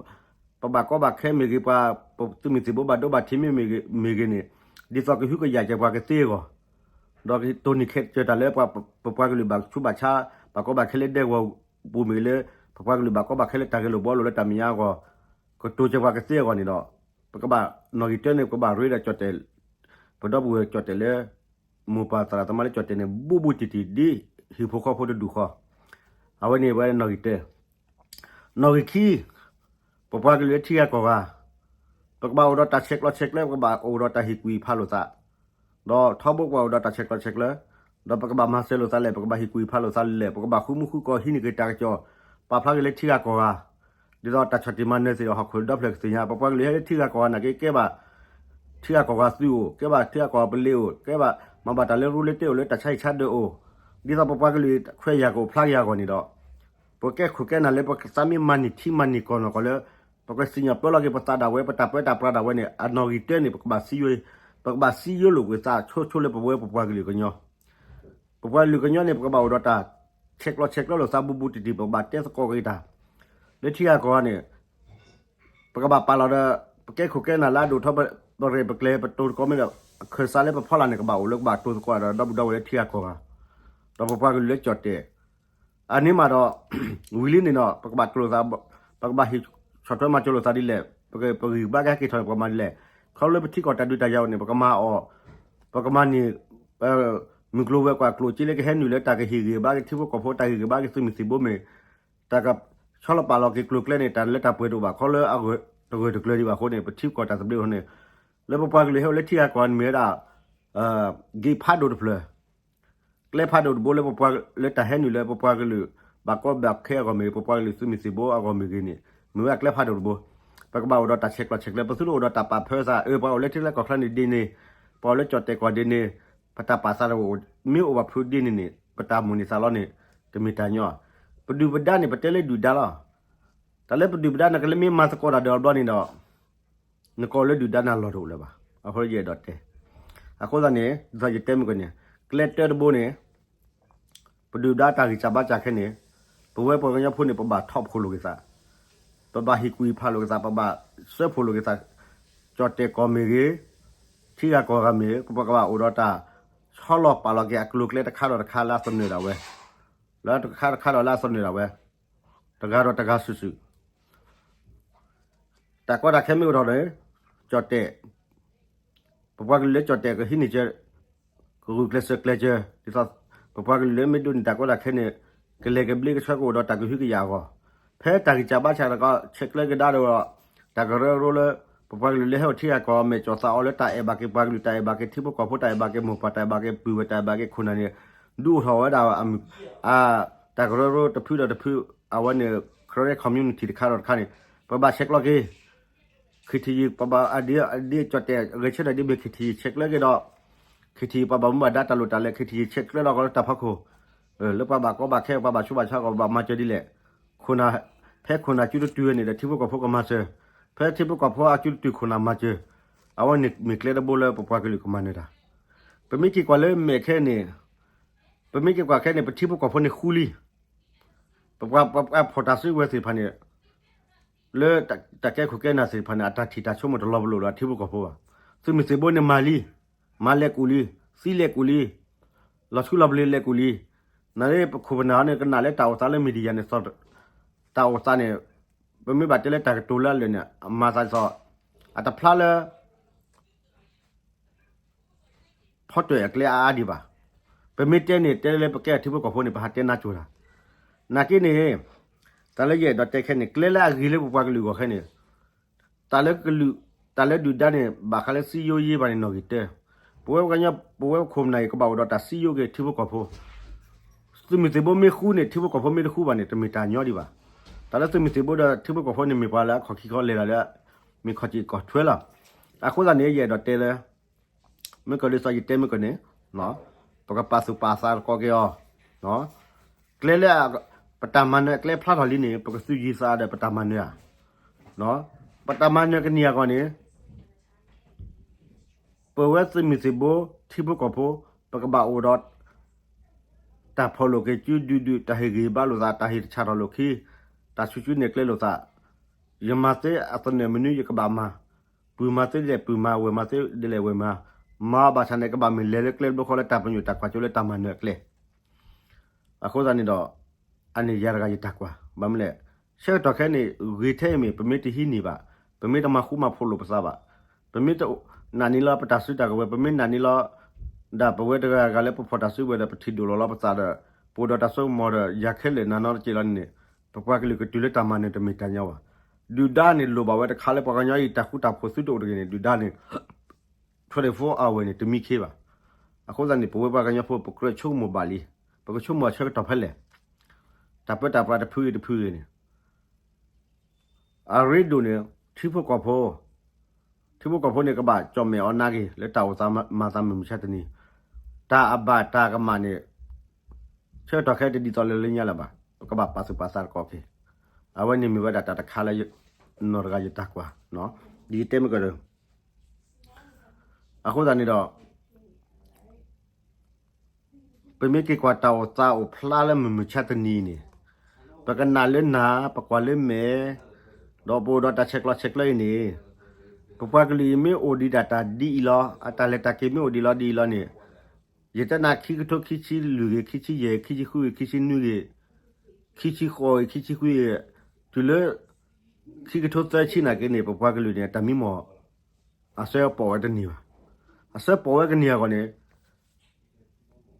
ပဘၣ်ကီဘၣ်ခဲမ့ၢ်ဂ့ၤ ပှၤသုးမုၢ်သံၣ်ဘိဘၣ်ဒိဘၣ်ထံးမ့ၢ်ဂ့ၤန့ၣ်, ဒ်သိးကဟုကယာ်ကဲပှၤကသ့အဂီၢ်, ဒီးကတိၢ်နီၣ်ခဲကၢၤတၢ်လၢ ပပှၤကလုာ်ဘၣ်ဆူးဘၣ်ဆါ ဘၣ်ကီဘၣ်ခဲလၢဒဲကဝီၤပူၤမ့ၢ်ဂ့ၤလၢ ပပှၤကလုာ်ဘၣ်ကီဘၣ်ခဲလၢတၢ်ဂဲၤလိာ်ဘှီလိာ်လၢတၢ်မဲာ်ညါအဂီၢ်, ကတိၤကဲပှၤကသ့အဂီၢ်န့ၣ်ဒီး, ပကဘၣ်နီၣ်ဂံၢ်တၢန့ၣ် ပကဘၣ်ရ့ဒီးကၠီၣ်တဲာ် ပဒီပုၢ်ဝဲၢ်ကၠီၣ်တဲာ်လၢ မိၢ်ပၢ်သရၣ်သမါလၢကၠီၣ်တဲာ်န့ၣ် ဘူးဘူးတံၢ်တံၢ် ဒ်ဟံၣ်ဖိဃီဖိတဒူၣ်ဃီ, အဝဲန့ၣ်ဝဲနီၣ်ဂံၢ်တၢ, နီၣ်ဂံၢ်ခံ ပပှၤကလုာ်လၢထံဂၤကီၢ်ဂၤ, ပကဘၣ်အိၣ်ဒီးတၢ်ဆဲးကျိးဆဲးကျၢ ပကဘၣ်အိၣ်ဒီးတၢ်ဟ့ၣ်ကူၣ်ဖးလိာ်သး, ဒီးထီဘိပှၤအိၣ်ဒီးတၢ်ဆဲးကျိးဆဲးကျၢ, ဒီးပကဘၣ်မၤစၢၤလိာ်သးလဲၣ် ပကဘၣ်ဟ့ၣ်ကူၣ်ဖးလိာ်သးလဲၣ် ပကဘၣ်ဃုမူဃုကီၢ်ဟံးန့ၢ်က့ၤတၢ်ကစီၣ်, ပာ်ဖျါက့ၤလၢထံဂၤကီၢ်ဂၤ, ဒ်သိးတၢ်ဆီၣ်တံၢ်မၤနၢၤသ့ၣ်ဒီးဟီၣ်ခိၣ်ဒီဖျၢၣ်ကသ့ၣ်ညါ ပပှၤကလုာ်ဟဲလၢထံဂၤကီၢ်ဂၤနာ်က့ ကဲဘၣ် ထံဂၤကီၢ်ဂၤသုးအိၣ် ကဲဘၣ်ထံဂၤကီၢ်ဂၤပလံာ်အိၣ် ကဲဘၣ်မၤဘၣ်တၢ်လၢရူလၢတ့ၢ်အိၣ်လၢတၢ်ဆါဟံၣ်ဆါဒၢးအိၣ်, ဒ်သိးပပှၤကလုာ်ခွဲးယာ်ကအိၣ်ဖျါက့ၤအဂီၢ်န့ၣ်ဒီး, ပကဲခိၣ်ကဲနၢ်လၢပကသးမ့ၢ်မၤန့ၢ်ထံမၤန့ၢ်ကီၢ်နီၢ်ကီၢ်လၢ ပကစံၣ်ညီၣ်ပၢလီၤက့ၤပသးဒၣ်ဝဲ ပတၢ်ပၢတၢ်ပြးဒၣ်ဝဲန့ၣ် အနီၣ်ဂံၢ်တၢန့ၣ် ပကဘၣ်စံယိ ပကဘၣ်စံယိလိာ်ကွံာ်သးဆိဆိလၢပဝဲပပှၤကလုာ်ကညီ ပပှၤကလုာ်ကညီန့ၣ် ပကဘၣ်အိၣ်ဒီးတၢ်ဆဲးကျိးဆဲးကျၢလိာ်သးဘူးဘူးတံၢ်တံၢ် ပကဘၣ်တဲသကိးက့ၤတၢ် လၢထံဂၤကီၢ်ဂၤန့ၣ် ပကဘၣ်ပာ်လီၤဒီး ပကဲခိၣ်ကဲနၢ်လၢအဒိၣ်ထီၣ် ပရဲၣ်ပကျဲၤပတိၤသကိးမ့ၢ်ဒီး ခၢၣ်စးလၢပဖီလာ်န့ၣ် ကဘၣ်အိၣ်လၢကဘၣ်တိၤသကိးဒီးဒီပုၢ်ဒီဝဲၢ်လၢထံဂၤကီၢ်ဂၤ ဒီးပပှၤကလုာ်လၢကၠီၣ်တဲာ် အန့ၣ်မးဒီး ဝံၤလံန့ၣ်ဒီး ပကဘၣ်ကျိၤသး ပကဘၣ်ဟ့ၣ်ဆီၣ်ထွဲမၤစၢၤလိာ်သးဒ်လဲၣ်, ပဂံၢ်ဘါကဟဲက့ၤထီၣ်န့ၣ် ပကမၤဒ်လဲၣ်, ခီဖျိလၢပထံကီၢ်တၢ်ဒုးတၢ်ယၤအံၤန့ၣ် ပကမၤအီၤ, ပကမၤန့ၢ် မုၢ်ကျိၤဝဲၤကွာ်ကျိၣ်စ့လၢကဟဲနုာ်လၢတၢ်ကဟ့ၣ်ဂံၢ်ဘါက့ၤထံဖိကီၢ်ဖိ တၢ်ဟ့ၣ်ဂံၢ်ဘါက့ၤသုးမုၢ်သံၣ်ဘိမ့ၢ် တၢ်ကဆီလီၤပာ်လီၤက့ၤကျိၤကျဲန့ၣ် တၢ်လၢတၢ်ပှဲၤတအိၣ်ဘၣ် ခီလၢအဂၢၢ်တဂၢၢ်တကျၢၤဒံးဘၣ်အဃိန့ၣ် ပထံကီၢ်တၢ်သဘျ့အဃိန့ၣ် လၢပပှၤကလုာ်ဟဲအိၣ်လၢထံဂၤကီၢ်ဂၤန့ၣ်မ့ၢ်ဝဲဒၣ် ဂ့ၢ်ဖးဒိၣ်တဖျၢၣ် ကျဲဖးဒိၣ်တဘိလၢပပှၤလၢတၢ်ဟဲနုာ်လၢပပှၤကလုာ် ဘၣ်ကီဘၣ်ခဲအဂီၢ်မ့ၢ်ဂ့ၤ ပပှၤကလုာ်သုးမုၢ်သံၣ်ဘိအဂီၢ်မ့ၢ်ဂ့ၤန့ၣ် မ့ၢ်ဝဲဒၣ်ကျဲဖးဒိၣ်တဘိ, ပကဘၣ်အိၣ်ဒီးတၢ်ဆဲးကျိးဆဲးကျၢ ပသုတအိၣ်ဒီးတၢ်ပာ်ဖၢသး အၢ ပှၤအိၣ်လၢထံလၢကီၢ်ချၢန့ၣ်ဒ်န့ၣ်, ပှၤအိၣ်လၢကၠီၣ်တဲာ်ကီၢ်ဒ်န့ၣ်, ပတၢ်ပာ်သးတအိၣ် မ့ၢ်အိၣ်ဘၣ်ဖုးဒ်န့ၣ်န့ၣ် ပတၢ်မိၣ်န့ၢ်သးလီန့ၣ် တမ့ၢ်တၢ်ညီ, ပဒုၣ်ပဒါန့ၣ် ပတဲလၢဒုၣ်ဒါလီၤ, တၢ်လၢပဒုၣ်ပဒါန့ၣ် ကလၢမ့ၢ်မၤသကိးတၢ်ဒီးအဘျီန့ၣ်ဒီး နကိးလၢဒုၣ်ဒါန့ၣ်လီၤတအိၣ်လၢၤဘၣ်. အဃိယအဲၣ်ဒိးတဲ, အဃိသတးန့ၣ် ဒ်သိးယတဲမုၢ်ကန့ၣ် ကျဲတၢတဘိန့ၣ် ပဒုၣ်ဒါတၢ်ဂံၢ်စၢ်ဘါစၢ်ခဲန့ၣ် ပဝဲပှၤကညီဖိန့ၣ် ပဘၣ်ထီၣ်ဖှိၣ်လိာ်က့ၤသး, ပဘၣ်ဟ့ၣ်ကူၣ်ဖးလိာ်က့ၤသး, ပဘၣ်စၢဖှိၣ်လိာ်က့ၤသး, ကၠီၣ်တဲာ်ကီၢ်မ့ၢ်ဂ့ၤ, ထံဂၤကီၢ်ဂၤမ့ၢ်ဂ့ၤ ပကဘၣ်အိၣ်ဒီးတၢ်ဆီလီၤပာ်လီၤက့ၤအကျိၤကျဲတခါဒီးတခါလၢအသနၢၣ်ဒၣ်ဝဲ, လၢတခါတခါဒီးလၢအသနၢၣ်ဒၣ်ဝဲ, တဂၤဒီးတဂၤစုာ်စုာ် တၢ်ကီတၢ်ခဲမ့ၢ်အိၣ်ထီၣ်န့ၣ် ကၠီၣ်တဲာ်, ပပှၤကလုာ်လၢကၠီၣ်တဲာ်ကဟံးန့ၢ်ကၢ, ကဂုာ်ကျဲးစၢးကျဲးစၢး ဒ်သိး ပပှၤကလုာ်လၢမ့ၢ်ဒိးန့ၢ်တၢ်ကီတၢ်ခဲန့ၣ် ကလဲၤကဘျ့ကဆှၢကအိၣ်ဒီးတၢ်ကဟုကယာ်အဂီၢ်, ဖဲတၢ်ဂံၢ်စၢ်ဘါစၢ်တခါ ဆဲးကျၢကဒါဒီး တၢ်ကရၢကရိလၢ ပပှၤကလုာ်လၢဟဲအိၣ်ထံဂၤကီၢ် မဲာ်ကၠီၣ်သးအီၤလၢတၢ်အဲၣ်ဘၣ်က့ၤပှၤကလုာ် တၢ်အဲၣ်ဘၣ်က့ၤထံဖိကီၢ်ဖိ တၢ်အဲၣ်ဘၣ်က့ၤမိၢ်ပၢ် တၢ်အဲၣ်ဘၣ်က့ၤပုၢ်ဝဲၢ် တၢ်အဲၣ်ဘၣ်က့ၤခိၣ်နၢ်န့ၣ် ဒုးအိၣ်ထီၣ်ဝဲဒၣ် တၢ်ကရၢကရိတဖုဒီးတဖု အဝဲန့ၣ် Karen community တခါဒီးတခါန့ၣ် ပဘၣ်ဆဲးကျိးက့ၤ KTG ပဘၣ်အဒ့ကၠီၣ်တဲာ်ဂဲၤဆၢထၢၣ်ဒ်မ့ၢ် KTG ဆဲးကျိးက့ၤဒီး KTG ပဘၣ်မူဘၣ်ဒါတၢ်လိၣ်တၢ်လဲၤ KTG ဆဲးကျိးလီၤကီးလၢတၢ်ဖီခိၣ် လၢပှၤဘၣ်ကီဘၣ်ခဲ ပှၤဘၣ်ဆိဘၣ်ဆါကီး ပဘၣ်မၤစၢၤဒ်လဲၣ် ခိၣ်နၢ် ဖဲခိၣ်နၢ်စုတတုၤဝဲန့ၣ်ဒီး ထံဖိကီၢ်ဖိကမၤစၢၤ, ဖဲထံဖိကီၢ်ဖိအစုတတုၤခိၣ်နၢ်မၤစၢၤ, အဝဲန့ၣ်မ့ၢ်ကျဲတဘိလၢပပှၤကလုာ်ကမၤနၢၤတၢ်. ပမ့ၢ်က့ၤကွၢ်လၢမဲာ်ခဲန့ၣ်, ပမ့ၢ်က့ၤကွၢ်ခဲန့ၣ် ပထံဖိကီၢ်ဖိန့ၣ်ဃူလံ. ပပှၤဖီၣ်တၢ်စုကဝဲၤသ့ၣ်တဖၣ်န့ၣ် လၢတၢ်ကဲခိၣ်ကဲနၢ်သ့ၣ်တဖၣ်န့ၣ် အတၢ်ထံၣ်တၢ်ဆိကမိၣ်တလီၤပလိာ်ဒီးထံဖိကီၢ်ဖိဘၣ်. သုးမုၢ်သံၣ်ဘိန့ၣ်မၤလံ, မၤလဲၤကူၣ်လံ, သံလဲၤကူၣ်လံ, လီၤဆူလီၤပလ့ၤလဲၤကူၣ်လံ. နလၢပခိၣ်ပနၢ်ဟီန့ၣ် ကနၣ်လၢတၢ်အိၣ်သးလၢ media န့ၣ်, တၢ်အိၣ်သးန့ၣ် ပမ့ၢ်ဘၣ်တဲလၢတၢ်ကတိၤလၢအလၢာ်န့ၣ် အမၤသးဒ်သိး အတဖျါလၢ ဖီတၢၣ်အကျဲအါအါဒံးဘၣ်. ပမ့ၢ်တဲန့ၣ် တဲလၢပကဲထံဖိကီၢ်ဖိန့ၣ် ပဟးတဲနါစိၤတၢ်. နာ်က့န့ၣ် တၢ်လၢယအဲၣ်ဒိးတဲခဲန့ၣ် ကျဲလၢအဂ့ၤလၢပပှၤကလုာ်အဂီၢ်ခဲန့ၣ် တၢ်လၢကလုာ်, တၢ်လၢဒုၣ်ဒါန့ၣ် ဘၣ်ဃးလၢစည်းရုံးရေးဘၣ်န့ၣ် နီၣ်ဂံၢ်တၢ, ပဝဲပှၤကညီ ပဝဲပခိၣ်ပနၢ်အံၤ ကဘၣ်အိၣ်ဒီးတၢ်စည်းရုံးက့ၤထံဖိကီၢ်ဖိ. သုးမုၢ်သံၣ်ဘိမ့ၢ်ဃူန့ၣ် ထံဖိကီၢ်ဖိမ့ၢ်တဃူဘၣ်န့ၣ် တမ့ၢ်တၢ်ညီဒံးဘၣ်. တၢ်လၢသုးမုၢ်သံၣ်ဘိဒီးထံဖိကီၢ်ဖိန့ၣ် မ့ၢ်ပှၤလၢအခီၣ်ခံခီလဲၤတၢ်လၢ မ့ၢ်ခီၣ်စ့ၣ်ကီၢ်ထွဲလီၤ. အဃိသတးန့ၣ် ယအဲၣ်ဒိးတဲလၢ မ့ၢ်ကဒ်သိးယတဲမ့ၢ်ကန့ၣ် ပကပာ်သူၣ်ပာ်သးသကိးက့ၤအီၤ, ကျဲလၢ ပတၢ်မၤနၢၤအကျဲဖျါထီၣ်လံန့ၣ် ပကသုးယံၤသးဒီးပတၢ်မၤနၢၤဧါ. ပတၢ်မၤနၢၤကန့ၢ်အဂီၢ်န့ၣ် ပဝဲသုးမုၢ်သံၣ်ဘိ ထံဖိကီၢ်ဖိ ပကဘၣ်အိၣ်ဒီး တၢ်ဖီၣ်လိာ်က့ၤစုဒုဒုး တၢ်ဟ့ၣ်ဂံၢ်ဘါလိာ်သး တၢ်ဟ့ၣ်တၢ်ဆၣ်ထီၣ်လိာ်ခံ, တၢ်ဆူၣ်စုနဲၣ်ကျဲလိာ်သး, ယမၤသ့အသနၢၣ်မနုၤယကဘၣ်မၤ, ပုၢ်မၤသ့ဒ်လဲၣ်ပုၢ်မၤ, ဝဲၢ်မၤသ့ဒ်လဲၣ်ဝဲၢ်မၤ, မၤအီၤဘၣ်ဆၣ်န့ၣ် ကဘၣ်မ့ၢ်လဲၤလၢကျဲတဘိဃီလၢတၢ်ပညိၣ်တၢ်ကွၢ်စိလၢတၢ်မၤနၢၤအကျဲ အဃိသတးန့ၣ်ဒီး အန့ၣ်ယၤတဂၤယတၢ်ကွၢ်, ဘၣ်မနုၤလဲၣ်, ဆၢကတီၢ်ခဲအံၤန့ၣ် ဂ့ၤထဲအံၤမ့ၢ် ပမ့ၢ်တဟံးန့ၢ်ဘၣ်, ပမ့ၢ်တမၤဃူမၤဖိးလိာ်ပသးဘၣ်, ပမ့ၢ်တနာ်န့ၢ်လီၤပတၢ်စုတၢ်ကဝဲၤ, ပမ့ၢ်နာ်န့ၢ်လီၤ ဒၣ်ပဝဲတဂၤဂၤလၢပဖီၣ်တၢ်စုကဝဲၤဒီး ပထံၣ်ဒိၣ်လီၤလီၤပသးဒီး ပအိၣ်ဒီးတၢ်စိကမီၤဒီး ယၤခဲလၢာ်နၤနီတက့ၢ်လီၤန့ၣ်န့ၣ် ပပှၤကလုာ်ကတုၤလၢတၢ်မၤနၢၤတမ့ၢ်တၢ်ညီဘၣ်. ဒုၣ်ဒါန့ၣ်လိၣ်ဘၣ်ဝဲတခါလၢပှၤကညီအံၤ တၢ်ဃူတၢ်ဖိးသုတအိၣ်တဂ့ၤန့ၣ် ဒုၣ်ဒါန့ၣ် twenty-four hour န့ၣ် တမံခ့ဘၣ်. အဃိသတးန့ၣ် ပဝဲပှၤကညီဖိ ပကြၢးဆိကမိၣ်ဘၣ်လံ, ပကဆိကမိၣ်အဆၢကတီၢ်ဖဲလဲၣ်, တၢ်ပၢတၢ်ပြးတဖုဂ့ၤတဖုဂ့ၤန့ၣ် အရ့ဒိၣ်န့ၣ် ထံဖိကီၢ်ဖိ, ထံဖိကီၢ်ဖိန့ၣ် ကဘၣ်ကၠီၣ်မဲာ်အီၤနာ်က့ၤ လၢတၢ်အိၣ်သးမၤသးမုၢ်မဆါတနံၤ, တၢ်အဘၣ်တၢ်ကမၣ်န့ၣ် ဆၢကတီၢ်ခဲအံၤတဒ်သိးလၢလၢညါလၢၤဘၣ်, ပကဘၣ်ပာ်သူၣ်ပာ်သးသကိးက့ၤ. အဝဲန့ၣ်မ့ၢ်ဝဲဒၣ်တၢ်တခါလၢ နီၢ်တဂၤယတၢ်ကွၢ်, ဒ်ယတဲမ့ၢ်ကဒီး အဃိသတးန့ၣ်ဒီး ပမ့ၢ်က့ၤကွၢ်တၢ်အိၣ်သးအိၣ်ဖျါလၢမုၢ်မဆါတနံၤအံၤန့ၣ်, ပကနၣ်လၢနၢ်, ပကွၢ်လၢမဲာ်, ဒီးပအိၣ်ဒီးတၢ်ဆဲးကျိးဆဲးကျၢအံၤန့ၣ်, ပပှၤကလုာ်အံၤမ့ၢ်အိၣ်ဒံးဒၣ်တၢ်ဒ်အံၤလီၤ, အတၢ်လဲၤတၢ်က့ၤမ့ၢ်အိၣ်ဒံးလီၤဒ်အံၤလီၤန့ၣ်, ယတဲနၤ ခံကထိခံဆံလွံၢ်ဂ့ၤ, ခံဆံယဲၢ်, ခံဆံဃုဂ့ၤ, ခံဆံနွံဂ့ၤ, ခံဆံဃိးဂ့ၤ, ခံဆံခွံဂ့ၤ, တုၤလၢ ခံကထိသၢဆံနာ်က့န့ၣ် ပပှၤကလုာ်န့ၣ် အတၢ်မံမီၢ် အဆၢပိာ်ဝဲတန့ၢ်ဘၣ်. အဆၢပိာ်ဝဲကန့ၢ်အဂီၢ်န့ၣ်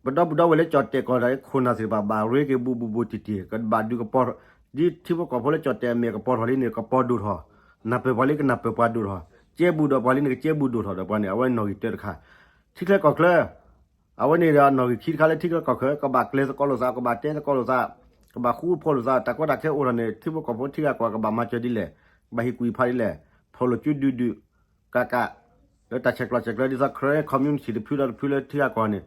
ပဒီပုၢ်ဒီဝဲၢ်လၢကၠီၣ်တဲာ်ကီၢ်ဒီးခိၣ်နၢ်သ့ၣ်တဖၣ် ဘၣ်ရ့က့ၤဘူးဘူးဘူးတံၢ်တံၢ် ကဘၣ်ဒုးကပီၤ, ဒ်ထံဖိကီၢ်ဖိလၢကၠီၣ်တဲာ်အမဲာ်ကပီၤထီၣ်လံန့ၣ် ကပီၤဒိၣ်ထီၣ်, နၢ်ပၢၢ်ပှၤလံကနၢ်ပၢၢ်ပှၤဒိၣ်ထီၣ်, ကဲဘူးဒီးပှၤလံန့ၣ် ကကဲဘူးဒိၣ်ထီၣ်ဒီးပှၤန့ၣ် အဝဲနီၣ်ဂံၢ်တၢတခါ, ထံချၢကီၢ်ချၢ အဝဲန့ၣ်ဒီးနီၣ်ဂံၢ်ခံတခါလၢထံချၢကီၢ်ချၢ ကဘၣ်ကျဲၤသကိးလိာ်သး ကဘၣ်တဲသကိးလိာ်သး, ကဘၣ်ဃူဖိးလိာ်သး တၢ်ကီတၢ်ခဲအိၣ်ထီၣ်န့ၣ် ထံဖိကီၢ်ဖိထံဂၤကီၢ်ဂၤကဘၣ်မၤစၢၤဒ်လဲၣ်, ကဘၣ်ဟ့ၣ်ကူၣ်ဟ့ၣ်ဖးဒ်လဲၣ်, ဖီၣ်လိာ်စုဒုးဒုး, ကးကး, လၢတၢ်ဆဲးကျိးဆဲးကျၢဒ်သိး Karen community တဖုဒီးတဖုလၢထံဂၤကီၢ်ဂၤန့ၣ်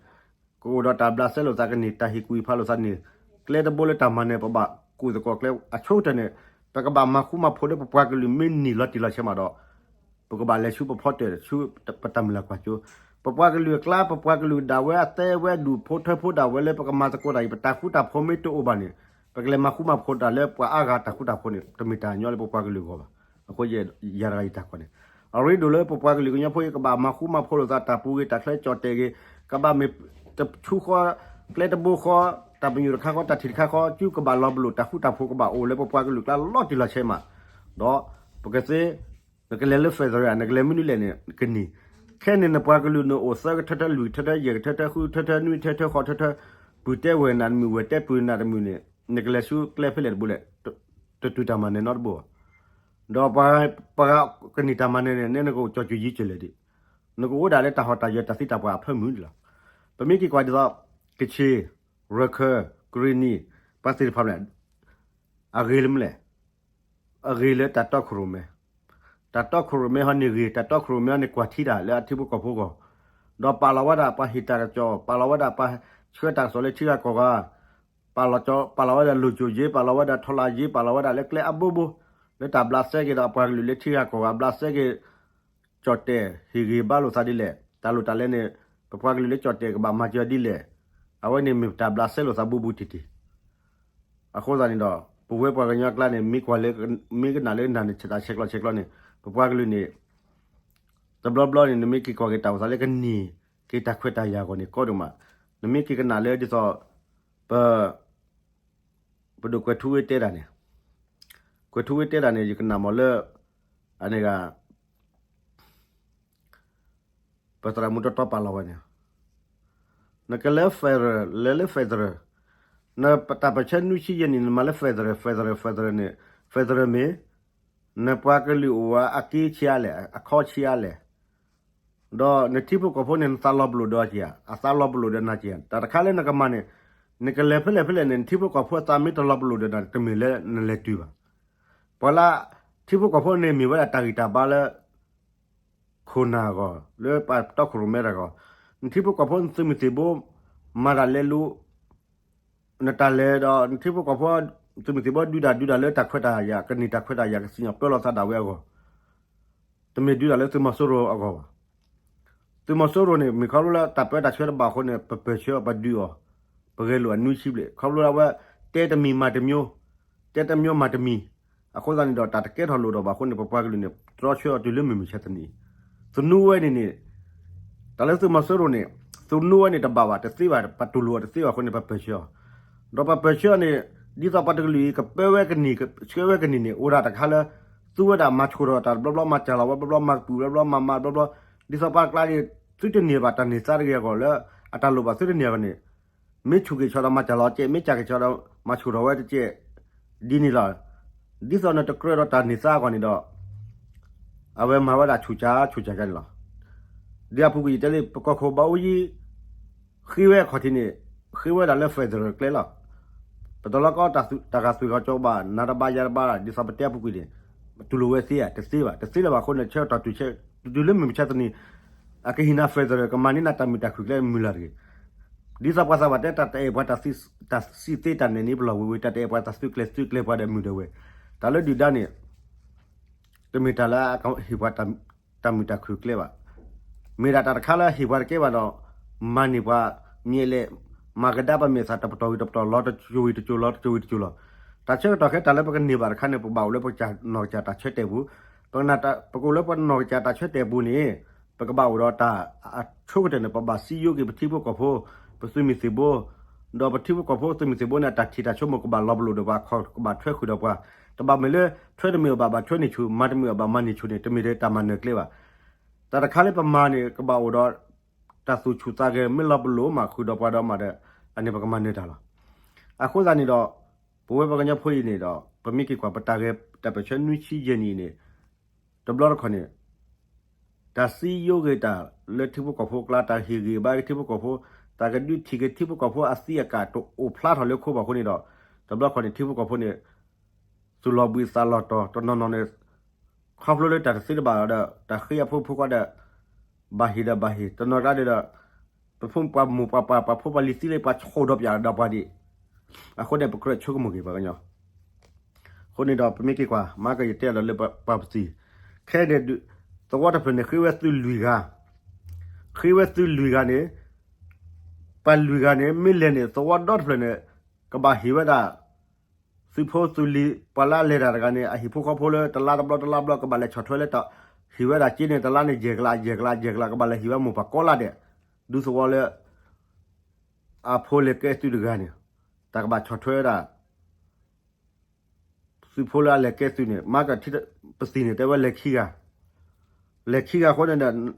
ကအိၣ်ဒီးတၢ်ဘျးစဲလိာ်သးကန့ၢ် တၢ်ဟ့ၣ်ကူၣ်ဟ့ၣ်ဖးလိာ်သးန့ၣ်, ကျဲတဘိလၢတၢ်မၤနၢၤ ပဘၣ်ကူၣ်သကိးကျဲအဆိကတၢၢ်န့ၣ်, ပကဘၣ်မၤဃူမၤဖိးလၢပပှၤကလုာ်မ့ၢ်နံၣ်လီၤတံၢ်လီၤဆဲးမးဒီး ပကဘၣ်လဲၤဆူပဖီတၢၣ်ဆူပတၢ်မုၢ်လၢ်ကွၢ်စိ, ပပှၤကလုာ်အကျါ ပပှၤကလုာ်ဒၣ်ဝဲအသဲဝဲဒူၣ်ဖိထၢဖိဒၣ်ဝဲလၢပကမၤသကိးတၢ်အံၤ ပတၢ်ဃူတၢ်ဖိးမ့ၢ်တအိၣ်ဘၣ်န့ၣ်, ပကလဲၤမၤဃူမၤဖိးတၢ်လၢပှၤအါဂၤတၢ်ဃူတၢ်ဖိးန့ၣ် တမ့ၢ်တၢ်ညီလၢပပှၤကလုာ်အဂီၢ်ဘၣ်. အဃိယၤတဂၤယတၢ်ကွၢ်န့ၣ်, အရ့ဒိၣ်လၢပပှၤကလုာ်ကညီဖိအံၤ ကဘၣ်မၤဃူမၤဖိးလိာ်သး တၢ်ပူၤဂ့ၤ တၢ်ချၢကၠီၣ်တဲာ်ဂ့ၤ, ကဘၣ်မ့ၢ်တဆူဃီ ကျဲတဘိဃီ, တၢ်ပညိၣ်တခါဃီ တၢ်ထံၣ်တခါဃီ စုကဘၣ်လီၤပလိာ်တၢ်ဃူတၢ်ဖိးကဘၣ်အိၣ်လၢပပှၤကလုာ်ကျါလီၤတံၢ်လီၤဆဲးမး, ဒီးပကသ့ နကလဲၤလၢ federal နကလဲၤမနုၤလဲၣ်န့ၣ် ကန့ၢ်, ခဲန့ၣ်နပှၤကလုာ်န့ၣ်အိၣ်သၢကထၢထၢ လွံၢ်ကထၢထၢ ယဲၢ်ကထၢထၢ ဃုထၢထၢ နွံထၢထၢ ဃိးထၢထၢ, ပုၢ်တဲဝဲၢ်နးတမုာ် ဝဲၢ်တဲပုၢ်နးတမုာ်န့ၣ် နကလဲၤဆူကျဲဖဲလဲၣ်တဘိလဲၣ်, တတုၤတၢ်မၤနၢၤနီတဘိဘၣ်. ဒီးပှၤ ပှၤကနံၣ်တၢ်မၤနၢၤန့ၣ် နဲနကအိၣ်ကၠီၤစူၤယံၤကၠၢ်လဲၣ်ဒံး, နကအိၣ်ဒၣ်လၢတၢ်ဟီၣ်တၢ်ယၢၤတၢ်သံတၢ်ပှၢ်အဖၢမုၢ်ဒံးလီၤ. ပမ့ၢ်က့ၤကွၢ်ဒ်သိး ကခ့ၣ်, ရခၢၣ်, ကရ့ၣ်နံၣ်, ပှၤသ့ၣ်တဖၣ်န့ၣ် အဂ့ၤလၢမနုၤလဲၣ်, အဂ့ၤလၢတၢ်တီခိၣ်ရိၣ်မဲ, တၢ်တီခိၣ်ရိၣ်မဲဟီန့ၣ်ဂ့ၤ, တၢ်တီခိၣ်ရိၣ်မဲဟီန့ၣ် ကွၢ်ထံတၢ်လၢအထံဖိကီၢ်ဖိအဂီၢ်, ဒီးပာ်လီၤဝဲဒၣ်ပှၤဟ့ၣ်တၢ်ကစီၣ်, ပာ်လီၤဝဲဒၣ်ပှၤဆှၢတၢ်ကစီၣ်လၢထံဂၤကီၢ်ဂၤ, ပာ်လီၤကၠီ, ပာ်လီၤဝဲဒၣ်လိၣ်ကၠိၣ်ယ့, ပာ်လီၤဝဲဒၣ်ထီလၣ်ယ့, ပာ်လီၤဝဲဒၣ်လၢကျဲအဘိဘိ, လၢတၢ်ဘျးစဲက့ၤဒီးအပှၤကလုာ်လၢထံဂၤကီၢ်ဂၤ, ဘျးစဲက့ၤ ကၠီၣ်တဲၣ်ဟ့ၣ်ဂ့ၤဘါလိာ်သးဒ်လဲၣ်, တၢ်လိၣ်တၢ်လဲန့ၣ် ပပှၤကလုာ်လၢကၠီၣ်တဲၣ်ကဘၣ်မၤစၢၤဒ်လဲၣ်, အဝဲန့ၣ်မ့ၢ်တၢ်ဘျးစဲလိာ်သးဘူးဘူးတံၢ်တံၢ်. အဃိသတးန့ၣ်ဒီး ပဝဲပှၤကညီအကျါန့ၣ် မ့ၢ်ကွၢ်လၢ မ့ၢ်ကနၣ်လၢနၢ်န့ၣ် တၢ်ဆဲးကျိးဆဲးကျိးန့ၣ် ပပှၤကလုာ်န့ၣ် တဘျီဘျီန့ၣ် နမ့ၢ်က့ၤကွၢ်က့ၤတၢ်အိၣ်သးလၢကန့ၢ်က့ၤတၢ်ခွဲးတၢ်ယာ်အဂီၢ်န့ၣ် ကီဒိၣ်မး, နမ့ၢ်က့ၤကနၣ်လၢဒ်သိး ပ ပဒိၣ်ကွဲၤထူဝ့တဲတၢ်န့ၣ်, ကွဲၤထူဝ့တဲတၢ်န့ၣ် ယကနၣ်မးလၢ အန့ၣ်ဂ့ၤ ပသရၣ်မုၣ်တီတီပာ်လီၤဝဲန့ၣ်, နကလဲၤ federal လဲၤလၢ federal, နတၢ်ပၢၢ်ဆၢနွံဆံယဲၢ်နံၣ်န့ၣ် နမၤလၢ federal federal federal န့ၣ်, federal မ့ၢ် နပှၤကလုာ်အိၣ်ဝဲအက့ဆံးအါလဲၣ်, အခီဆံးအါလဲၣ်, ဒီးနထံဖိကီၢ်ဖိန့ၣ် နသးလီၤပလိာ်ဒီးဧါ, အသးလီၤပလိာ်ဒီးနၤဧါ, တၢ်တခါလၢနကမၤန့ၣ်, နကလဲၤဖဲလဲၣ်ဖဲလဲၣ်န့ၣ် နထံဖိကီၢ်ဖိအသးမ့ၢ်တလီၤပလိာ်ဒီးနၤ တမ့ၢ်လၢနလဲၤတုၤဘၣ်. ပှၤလၢ ထံဖိကီၢ်ဖိန့ၣ်မ့ၢ်ဝဲဒၣ်တၢ်ဂံၢ်တၢ်ဘါလၢ ခိၣ်နၢ်အဂီၢ်, လၢပှၤတီခိၣ်ရိၣ်မဲတၢ်အဂီၢ်, နထံဖိကီၢ်ဖိနသုးမုၢ်သံၣ်ဘိ မၤတၢ်လဲၤလိၤ နတၢ်လဲၤဒီး နထံဖိကီၢ်ဖိ သုးမုၢ်သံၣ်ဘိဒုးတၢ်ဒုးတၢ်လၢတၢ်ခွဲးတၢ်ယာ် ကန့ၢ်တၢ်ခွဲးတၢ်ယာ် ကစံၣ်ညီၣ်ပၢလီၤသးဒၣ်ဝဲအဂီၢ်, တမ့ၢ်ဒုးတၢ်လၢသုးမီၤစိရိၤအဂီၢ်ဘၣ်. သုးမီၤစိရိၤန့ၣ် မ့ၢ်ခီဖျိလၢတၢ်ပၢတၢ်ဆှၢတဘၣ်အဃိန့ၣ် ပပၢၢ်ဆၢအီၤ ပဒုးအီၤ, ပဂဲၤလိာ်အနွံဆံဘျဲၣ် ခီဖျိလၢအဝဲ တဲတမံၤမၤတမံၤ, တဲတမံၤမၤတမံၤ, အဃိသတးန့ၣ်ဒီး တၢ်တကဲထီၣ်လိာ်ဒီးဘၣ်အဃိန့ၣ် ပပှၤကလုာ်န့ၣ် တြီဆၢအီၤတုၤလၢမုၢ်မဆါတနံၤ, သနူဝဲန့ၣ်န့ၣ် တၢ်လၢသုးမီၤစိရိၤန့ၣ် သနူဝဲန့ၣ်တဘၣ်ဘၣ် တသ့ဘၣ် ပတူၢ်လိာ်အီၤတသ့ဘၣ်အဃိန့ၣ် ပပၢၢ်ဆၢအီၤ, ဒီးပပၢၢ်ဆၢအီၤန့ၣ် ဒ်သိးပှၤတကလုာ်အံၤ ကပၢဝဲကန့ၢ် ဆှၢဝဲကန့ၢ်န့ၣ် အိၣ်ဒၣ်တခါလၢ သူဝဲဒၣ်မၤဆူၣ်ထီၣ်တၢ်တဘျီဘျီ မၤစၢ်လီၤဝဲဘျီဘျီ မၤကပုာ်ဘျီဘျီ မၤမၤဘျီဘျီ, ဒ်သိးပှၤကျါန့ၣ် သုတန့ၢ်ဘၣ်တၢ်န့ၢ်သါတဂ့ၤအဂီၢ်လၢ အတၢ်လိၣ်ဘၣ်သုတန့ၢ်အဂီၢ်န့ၣ် မ့ၢ်ဆူၣ်က့ၤဆီဒီးမၤစၢ်လီၤတကဲး, မ့ၢ်စၢ်က့ၤဆီဒီးမၤဆူၣ်ထီၣ်ဝဲတကဲး, ဒ်န့ၣ်လီၤ. ဒ်သိးနတကြၢးဒီးတၢ်န့ၢ်သါအဂီၢ်န့ၣ်ဒီး အဝဲမၤဝဲဒၣ်ဆူၣ်စၢ်ဆူၣ်စၢ်န့ၣ်လီၤ. ဒ်အပူၤကွံာ်ယတဲလံ ပကီၢ်ခိၣ်ဘးအူကၠံ ဃ့ဝဲအခီၣ်ထံးန့ၣ် ဃ့ဝဲဒၣ်လၢ federal ကျဲလီၤ. ပတလီကီတၢ်ဂၤသွံၣ်ဂၤကၠီဘၣ် နၤတဘါယၤတဘါ ဒ်သိးပတဲအပူၤကွံာ်န့ၣ် ပတူၢ်လိာ်ဝဲသ့ဧါ, တသ့ဘၣ်. တသ့လၢၤဘၣ်အဃိန့ၣ် ဆၢကတီၢ်တုၤဆၢ တုၤလၢမုၢ်မဆါတနံၤ အကဟ့ၣ်နၤ federal ကမၤန့ၢ်နၤတၢ်မုာ်တၢ်ခုၣ်ကျဲမုၢ်လၢ်တဂ့ၤ. ဒ်သိးပှၤသးပှၢ်တဲ တၢ်တအဲၣ်ပှၤ တၢ်စံးသ့တၢ်နဲၣ်န့ၣ် ပလီၢ်ဝ့ၤဝ့ၤ, တၢ်တအဲၣ်ပှၤတၢ်သုးကျဲၤသုးကျဲၤပှၤဒီးမုာ်ဒီးဝဲ, တၢ်လၢဒုၣ်ဒါန့ၣ် တမ့ၢ်တၢ်လၢအကဟ့ၣ်ပှၤတၢ်မုာ်တၢ်ခုၣ်ကျဲဘၣ်. မ့ၢ်ဒၣ်တၢ်တခါလၢဟ့ၣ်ပှၤတကဲဘၣ်ဒီး မၤန့ၢ်ပှၤ မ့ၢ်လဲၣ် မၤကဒါပမ့ၢ်သး တပတီၢ်ဝံၤတပတီၢ်လီၤ တစိၤဝံၤတစိၤလီၤ တစိၤဝံၤတစိၤလီၤ. တၢ်ဆၢကတီၢ်ခဲ တၢ်လၢပကန့ၢ်ဘၣ်တခါန့ၣ် ပဘၣ်အိၣ်လၢပနီၢ်ကစၢ်တၢ်ဆၢတဲာ်ပူၤ, ပကအိၣ်လၢပနီၢ်ကစၢ်တၢ်ဆၢတဲာ်ပူၤန့ၣ် ပကဘၣ်အိၣ်ဒီးတၢ်အဆိကတၢၢ်န့ၣ် ပဘၣ်စံယိက့ၤပထံဖိကီၢ်ဖိ ပသုးမုၢ်သံၣ်ဘိ ဒီးပထံဖိကီၢ်ဖိသုးမုၢ်သံၣ်ဘိန့ၣ် အတၢ်ထံၣ်တၢ်ဆိကမိၣ်ကဘၣ်လီၤပလိာ်ဒီးပှၤခီၣ်ကဘၣ်ထွဲဃုာ်ဒီးပှၤ, တဘၣ်မ့ၢ်လၢ ထွဲတမ့ၢ်အဘၣ်ဘၣ်ထွဲန့ၢ်ဆူၣ်, မၤတမ့ၢ်အဘၣ်မၤန့ၢ်ဆူၣ်န့ၣ် တမ့ၢ်တၢ်မၤနၢၤကျဲဘၣ်. တၢ်တခါလၢပမၤန့ၣ် ကဘၣ်အိၣ်ဒီး တၢ်သူၣ်ဆူၣ်သးဂဲၤ မ့ၢ်လီၤပလိာ်မးဃုာ်ဒီးပှၤဒီးမးဒီး အန့ၣ်ပကမၤနၢၤတၢ်လီၤ. အဃိသတးန့ၣ်ဒီး ပဝဲပှၤကညီဖိအံၤန့ၣ်ဒီး ပမ့ၢ်က့ၤကွၢ်ပတၢ်ဂဲၤတၢ်ပၢၢ်ဆၢနွံဆံယဲၢ်နံၣ်အံၤန့ၣ် တဘျီတခီၣ်န့ၣ် တၢ်စံယိက့ၤတၢ်လၢထံဖိကီၢ်ဖိအကျါ တၢ်ဟ့ၣ်ဂံၢ်ဘါက့ၤထံဖိကီၢ်ဖိ တၢ်ကဒုးထံၣ်က့ၤထံဖိကီၢ်ဖိအသံးအကာ်တအိၣ်ဖျါထီၣ်လၢခိဘၣ်အဃိန့ၣ်ဒီး တဘျီတခီၣ်န့ၣ် ထံဖိကီၢ်ဖိန့ၣ် သူၣ်လီၤဘှံးသးလီၤတီၤ တနီၤနီၤန့ၣ် ခီဖျိလၢတၢ်တသ့တဘၣ်ဒီး တၢ်ဃ့အဖိမုၣ်ဖိခွါဒီး ဘၣ်ဟ့ၣ်ဒီးဘၣ်ဟ့ၣ် တနီၤကျါဒီး ပဖိပှၤမိၢ်ပှၤပၢ် ပှၤဖိပှၤလံၤသံလၢပှၤဆိၣ်ဒီးပၠးဒီးပှၤဒံး အဃိန့ၣ် ပကြၢးဆိကမိၣ်က့ၤပှၤကညီ အဃိန့ၣ်ဒီး ပမ့ၢ်က့ၤကွၢ် မၤကယတဲဒီးလၢပှၤပသံၣ် ခဲန့ၣ် သဝီတဖျၢၣ်န့ၣ် ဃ့ဝဲသုးလွံၢ်ဂၤ, ဃ့ဝဲသုးလွံၢ်ဂၤန့ၣ် ပှၤလွံၢ်ဂၤန့ၣ် မ့ၢ်လဲၤန့ၣ် သဝီဒီတဖျၢၣ်န့ၣ် ကဘၣ်ဟ့ၣ်ဝဲဒၣ် သုးဖိသုးလံၤ ပှၤလၢအလဲၤတၢ်တဂၤန့ၣ် အဟံၣ်ဖိဃီဖိလၢတလါတဘျီတလါတဘျီ ကဘၣ်လဲၤဆီၣ်ထွဲလၢ ဟ့ၣ်ဝဲဒၣ်က့န့ၣ် တလါန့ၣ်ယဲၢ်ကလး ယဲၢ်ကလး ယဲၢ်ကလး ကဘၣ်လဲၤဟ့ၣ်ဝဲမိၢ်ပှၢ်ကိးလါဒဲး ဒူသဝီလၢ အဖိလဲၤကဲသုးတဂၤန့ၣ် တၢ်ကဘၣ်ဆီၣ်ထွဲဝဲဒၣ် သုးဖိလၢအလဲၤကဲသုးန့ၣ် မၤကထံ ပသံၣ်န့ၣ် တဲဝဲလဲၤခံဂၤ, လဲၤခံဂၤအဃိန့ၣ်ဒီး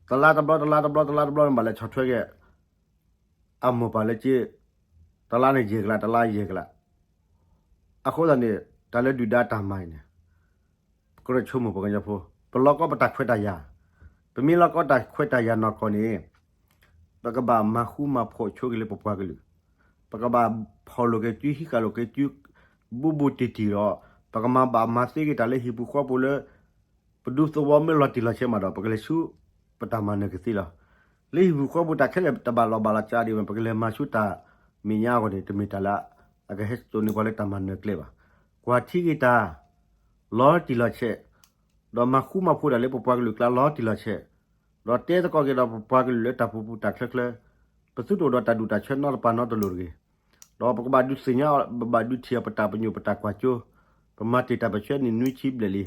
တလါတဘျီ တလါတဘျီ တလါတဘျီန့ၣ် ဘၣ်လဲၤဆီၣ်ထွဲက့ၤ အမိၢ်ပၢ်လၢက့ တလါန့ၣ်ယဲၢ်ကလး တလါယဲၢ်ကလး, အဃိသတးန့ၣ် တၢ်လၢဒုၣ်ဒါတၢ်မၤအံၤန့ၣ် ကြၢးဆိကမိၣ်ပှၤကညီဖိ, ပလီၤကီပတၢ်ခွဲးတၢ်ယာ်, ပမ့ၢ်လီၤကီတၢ်ခွဲးတၢ်ယာ်နီၢ်ကီၢ်န့ၣ် ပကဘၣ်မၤဃူမၤဖိးဆိက့ၤလၢပပှၤကလုာ်, ပကဘၣ်ဖီၣ်လိာ်က့ၤစု ဟံးဃာ်လိာ်က့ၤစု ဘူးဘူးတံၢ်တံၢ်ဒီး ပကမၤဘၣ်မၤသ့က့ၤတၢ်လၢဟံၣ်ပူၤဃီပူၤလၢ ပဒူသဝီမ့ၢ်လီၤတံၢ်လီၤဆဲးမးဒီး ပကလဲၤဆူပတၢ်မၤနၢၤကသ့လီၤ. လၢဟံၣ်ပူၤဃီပူၤတၢ်ခဲလၢာ်တဘၣ်လီၤဘၣ်လီၤစးဒံးဘၣ် ပကလဲၤမၤဆူတၢ်မဲာ်ညါအဂီၢ်န့ၣ် တမ့ၢ်တၢ်လၢအကဟဲစိာ်န့ၢ်ပှၤလၢတၢ်မၤနၢၤကျဲဘၣ်. ကွၢ်ထံက့ၤတၢ် လီၤတံၢ်လီၤဆဲး, ဒီးမၤဃူမၤဖိးတၢ်လၢပပှၤကလုာ်ကျါလီၤတံၢ်လီၤဆဲး, ဒီးတဲသကိးက့ၤဒီးပပှၤကလုာ်လၢတၢ်ပူၤပူၤတၢ်ချၢချၢ, ပသုတအိၣ်ဒီးတၢ်ဒူၣ်တၢ်ဆၢနီတပၤနီတလိၤတဂ့ၤ. ဒီးပကဘၣ်ဒုးသ့ၣ်ညါအီၤ ပဘၣ်ဒုးထံၣ်အီၤပတၢ်ပညိၣ်ပတၢ်ကွၢ်စိ, ပမၤတ့ၢ်တၢ်ပၢၢ်ဆၢန့ၣ်နွံဆံဘျဲၣ်လံ.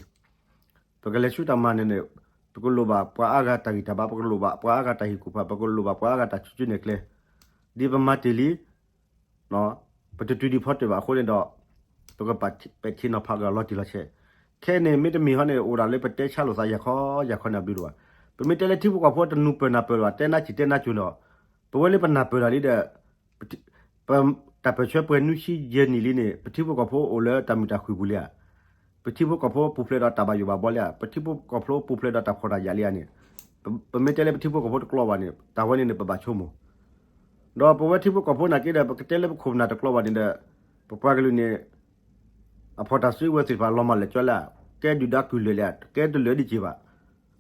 ပကလဲၤဆူတၢ်မၤနၢၤန့ၣ် ပကလိၣ်ဘၣ်ပှၤအါဂၤတၢ်ဂံၢ်တၢ်ဘါ, ပကလိၣ်ဘၣ်ပှၤအါဂၤတၢ်ဟ့ၣ်ကူၣ်ဖး, ပကလိၣ်ဘၣ်ပှၤအါဂၤတၢ်ဆူၣ်ဆူၣ်နဲၣ်ကျဲ, ဒ်ပမၤတ့ၢ်လံ ပတတုၤဒံးဖီတၢၣ်ဘၣ်အဃိန့ၣ်ဒီး ပကပာ်ပဲာ်ထံနီၤဖးက့ၤအီၤလီၤတံၢ်လီၤဆဲး. ခဲအံၤန့ၣ် မ့တမ့ၢ်ဟီန့ၣ် အိၣ်ဒၣ်လၢပတဲဆါလိာ်သးယၤခီယၤခီန့ၣ်အဘျုးဒိၣ်ဘၣ်. ပမ့ၢ်တဲလၢထံဖိကီၢ်ဖိတနူၤပၢၢ်နၢ်ပၢၢ်လၢၤဘၣ် တဲနါစံၣ်တဲနါစိၤဒီး ပဝဲလၢပနၢ်ပၢၢ်တၢ်လံဒီး ပတၢ်ပၢၢ်ဆၢပှဲၤနွံဆံယဲၢ်နံၣ်လံန့ၣ် ပထံဖိကီၢ်ဖိအိၣ်လၢတၢ်မုာ်တၢ်ခုၣ်ပူၤလံဧါ. ပထံဖိကီၢ်ဖိပူၤဖျဲးဒီးတၢ်ဘၣ်ယိၣ်ဘၣ်ဘီလံဧါ. ပထံဖိကီၢ်ဖိပူၤဖျဲးဒီးတၢ်ဖှီၣ်တၢ်ယာ်လံဧါန့ၣ် ပမ့ၢ်တဲလၢပထံဖိကီၢ်ဖိတကျိၤဘၣ်န့ၣ် တၢ်ဝဲန့ၣ်န့ၣ် ပဘၣ်ဆိကမိၣ်. ဒီးပဝဲထံဖိကီၢ်ဖိနာ်က့ဒီး ပကတဲလၢပခိၣ်ပနၢ်တကျိၤဘၣ်န့ၣ်ဒီး ပပှၤကလုာ်န့ၣ် အဖီၣ်တၢ်စုကဝဲၤသ့ၣ်တဖၣ်လီၤမၢ်လၢာ်ကၠီလၢ ကဲဒုၣ်ဒါကုၢ်လၢာ်လံဧါ, ကဲတလၢာ်ဒံးက့ၤဘၣ်.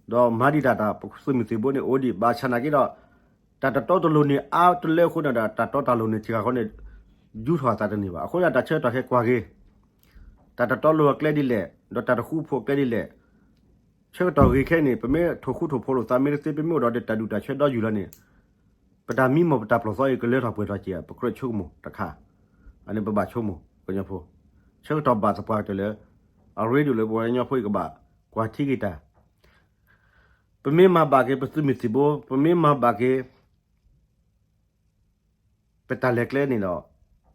ဒီးမၤဒံးတၢ်တၢ် ပသုးမုၢ်သံၣ်ဘိန့ၣ်အိၣ်ဒံး ဘၣ်ဆၣ်နာ်က့ဒီး တၢ်တတီတလိၤန့ၣ်အါတလၢအဃိန့ၣ်ဒီး တၢ်တီတၢ်လိၤန့ၣ်ထံဂၤဃီန့ၣ် ယူထီၣ်အသးတန့ၢ်ဘၣ်. အဃိဒီးတၢ်ဆၢကတီၢ်ခဲကွၢ်က့ၤ တၢ်တတီလိၤအကျဲဒ်လဲၣ် ဒီးတၢ်တဃူဖိးအကျဲဒ်လဲၣ် ဆၢကတီၢ်ဂ့ၤခဲအံၤန့ၣ် ပမ့ၢ်ထိၣ်ဃူထိၣ်ဖိးလိာ်သးမ့ၢ်တသ့ ပမ့ၢ်အိၣ်ဒီးတၢ်ဒူၣ်တၢ်ဆၢဒီယူၢ်လီၤန့ၣ် ပတၢ်မံမီၢ်ပတၢ်ပျီၢ်သီအံၤကလၢထီၣ်ပှဲၤထီၣ်က့ၤ ပကြၢးဆိကမိၣ်တခါ, အန့ၣ်ပဘၣ်ဆိကမိၣ်ကညီဖိ, ဆၢကတီၢ်ဘၣ်သပှၢ်ကတၢၢ်လၢ အရ့ဒိၣ်လၢပဝဲကညီဖိအံၤကဘၣ်ကွၢ်ထံက့ၤတၢ်, ပမ့ၢ်မၤဘၣ်က့ၤပသုးမုၢ်သံၣ်ဘိ ပမ့ၢ်မၤဘၣ်က့ၤ ပတၢ်လဲၤကျဲန့ၣ်ဒီး